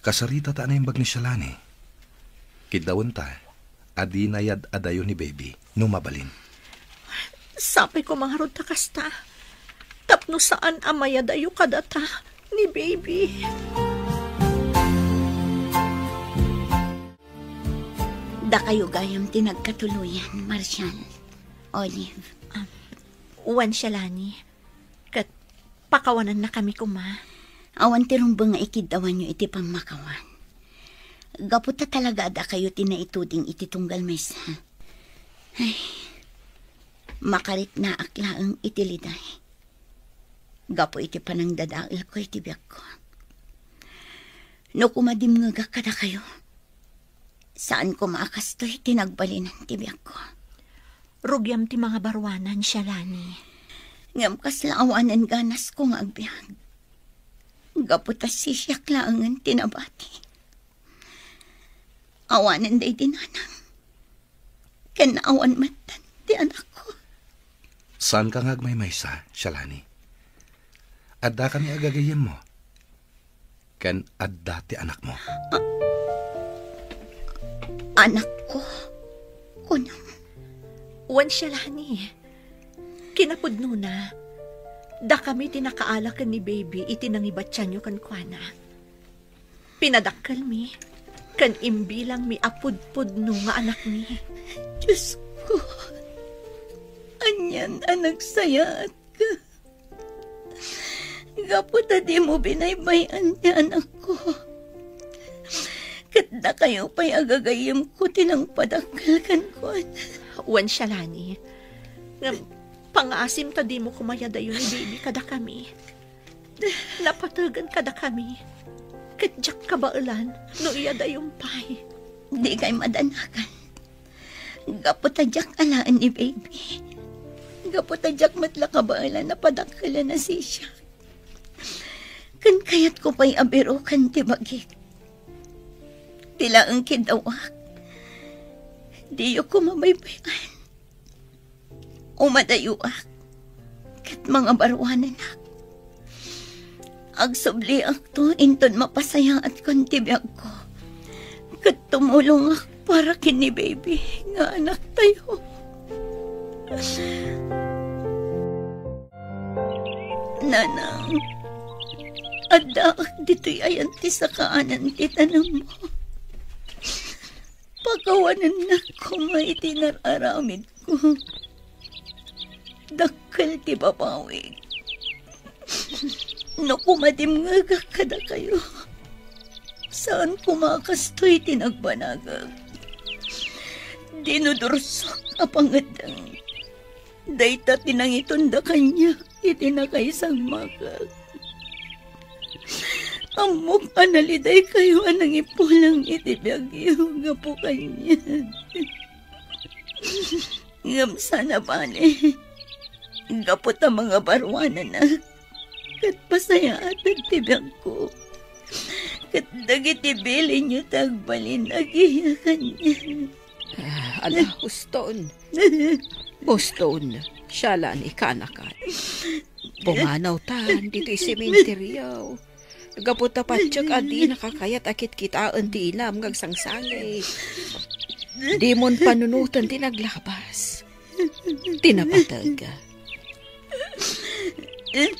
Kasarita ta naimbag ni Shalani. Kiddawenta, a di nayad-adayo ni Baby, no mabalin. Sapay koma ngarud ta kasta, tapno saan a mayadayo kadata ni Baby. Dakayo gayam ti nagkatuloyan, Marshall, Olive. Ah, wen, Shalani. Ket pakawanennakami koma. Awan ti rumbeng nga ikiddawanyo iti pammakawan. Gapu ta talaga a dakayo ti naituding iti tunggal maysa. Ay, makariknaak laeng iti liday. Gapu iti panangdadaelko iti biagko. No koma dimngegak kadakayo, saan koma a kastoy ti nagbalinan ti biagko. Rugiam ti mangabaruanan, Shalani. Ngem kasla awanen ganasko nga agbiag. Gapu ta sisiak laengen ti nabati. Awanen daydi nanang. Ken awan met ti anakko. Saanka nga agmaymaysa, Shalani. Addakami a gagayyemmo. Ken adda ti anakmo. A-, anakko? Kunam? Wen, Shalani. Kinapudnona, dakami ti nakaala ken ni Baby iti nangibatianyo kenkuana. Pinadakkelmi ken imbilangmi a pudpudno nga anakmi. Diosko, anian a nagsayaatka. Gapu ta dimo binaybay-an ti anakko. Ket dakayo pay a gagayyemko ti nangpadakkel kenkuana. Wen, Shalani. Ngem, pangngaasim ta dimo koma iyadayo ni Baby kadakami. Napategen kadakami. Ket diak kabaelan no iyadayom pay. Dikay madanagan. Gapu ta diak alaen ni baby. Gapu ta diak met la kabaelan a padakkelen a sisiak. Ken kayatko pay a biroken ti bagik. Ti laeng kiddawak, diyo koma baybay-an. Umadayoak ket mangabaruananak. Agsubliakto inton mapasayaatkon ti biagko. Ket tumulongak para ken ni baby nga anaktayo. Nanang, addaak ditoy ayan ti sakaanan ti tanammo. Pakawanennak koma iti nar-aramidko. Dakkel ti babawig. No kumadimngegak kadakayo, saan koma a kastoy ti nagbanagak. Dinudursok a pangeddeng. Dayta ti nangitunda kaniak iti nakaisagmakak. Ammok a nalidaykayo a nangipulang iti biagyo gapu kaniak. Ngem saan a bale, gapu ta mangabaruananak, ket pasayaaten ti biagko. Ket dagiti bilinyo ti agbalin agiya kaniak. Ah, ala, huston. Huston, siya la ni kanakan. Pumanawtan ditoy sementeryo. Gapu ta patiek a dinaka kayat a kitkitaen ti inam nga agsangsangit. Dimon panunoten ti naglabas. Ti napateg.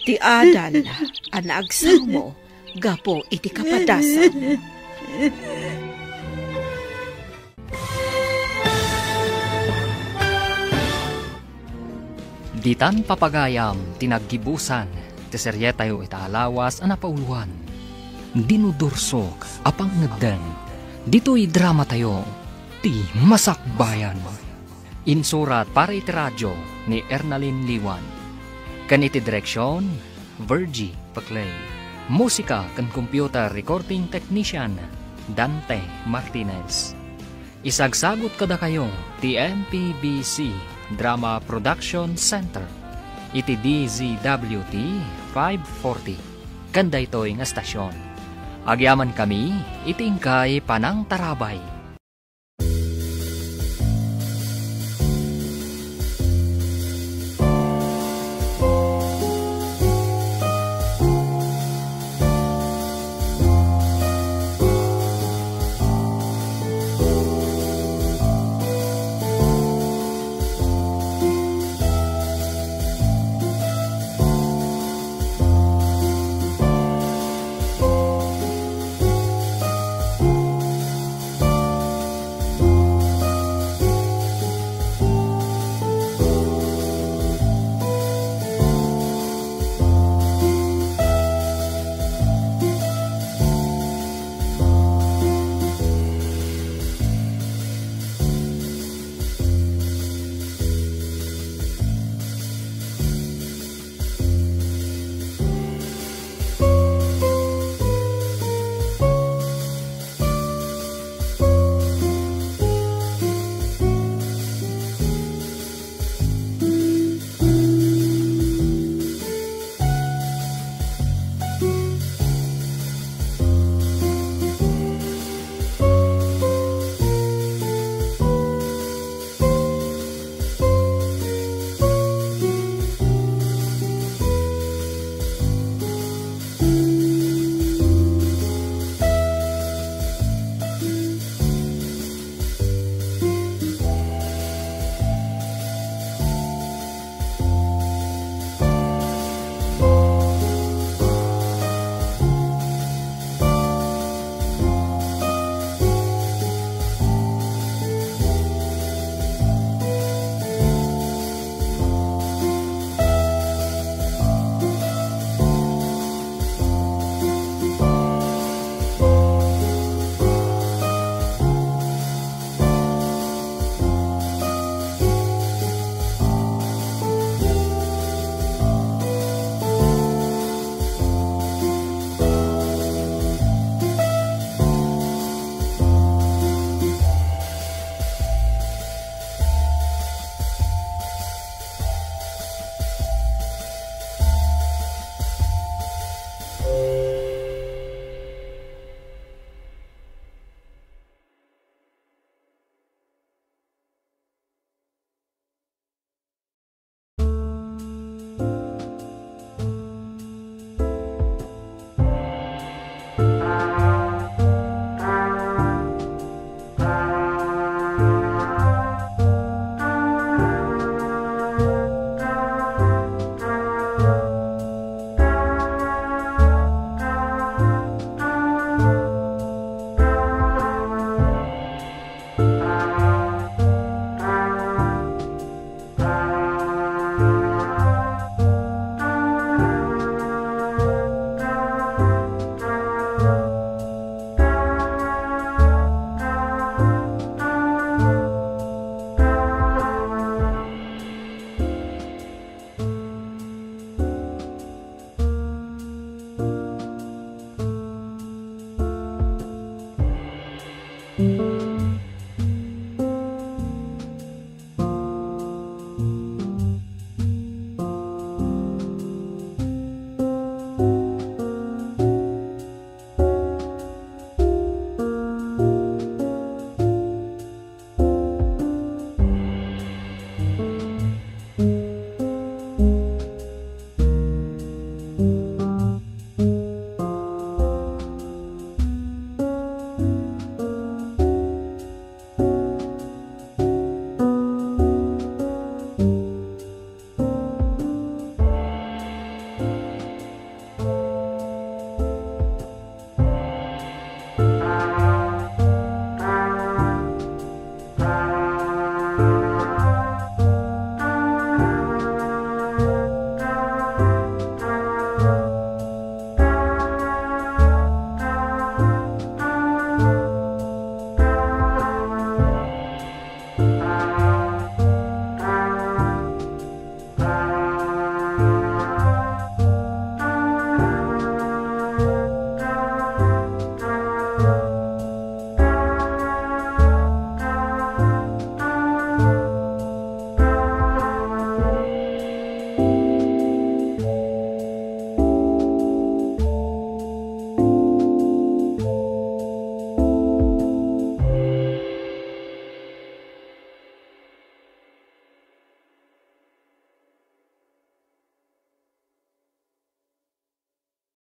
Ti adal a naagsawmo gapu iti kapadasam. Ditan papagayam ti naggibusan ti serietayo ita a lawas a napauloan, Dinudursok a Pangngeddeng, ditoy dramatayo, Ti Masakbayan. Insurat para iti radio ni Ernalyn Liwan. Ken iti direksion, Virgie Paclay. Musika ken computer recording technician, Dante Martinez. Isagsagut kadakayo ti M P B C Drama Production Center iti D Z W T five forty ken daytoy nga estasion. Agyamankami iti inkay panangtarabay.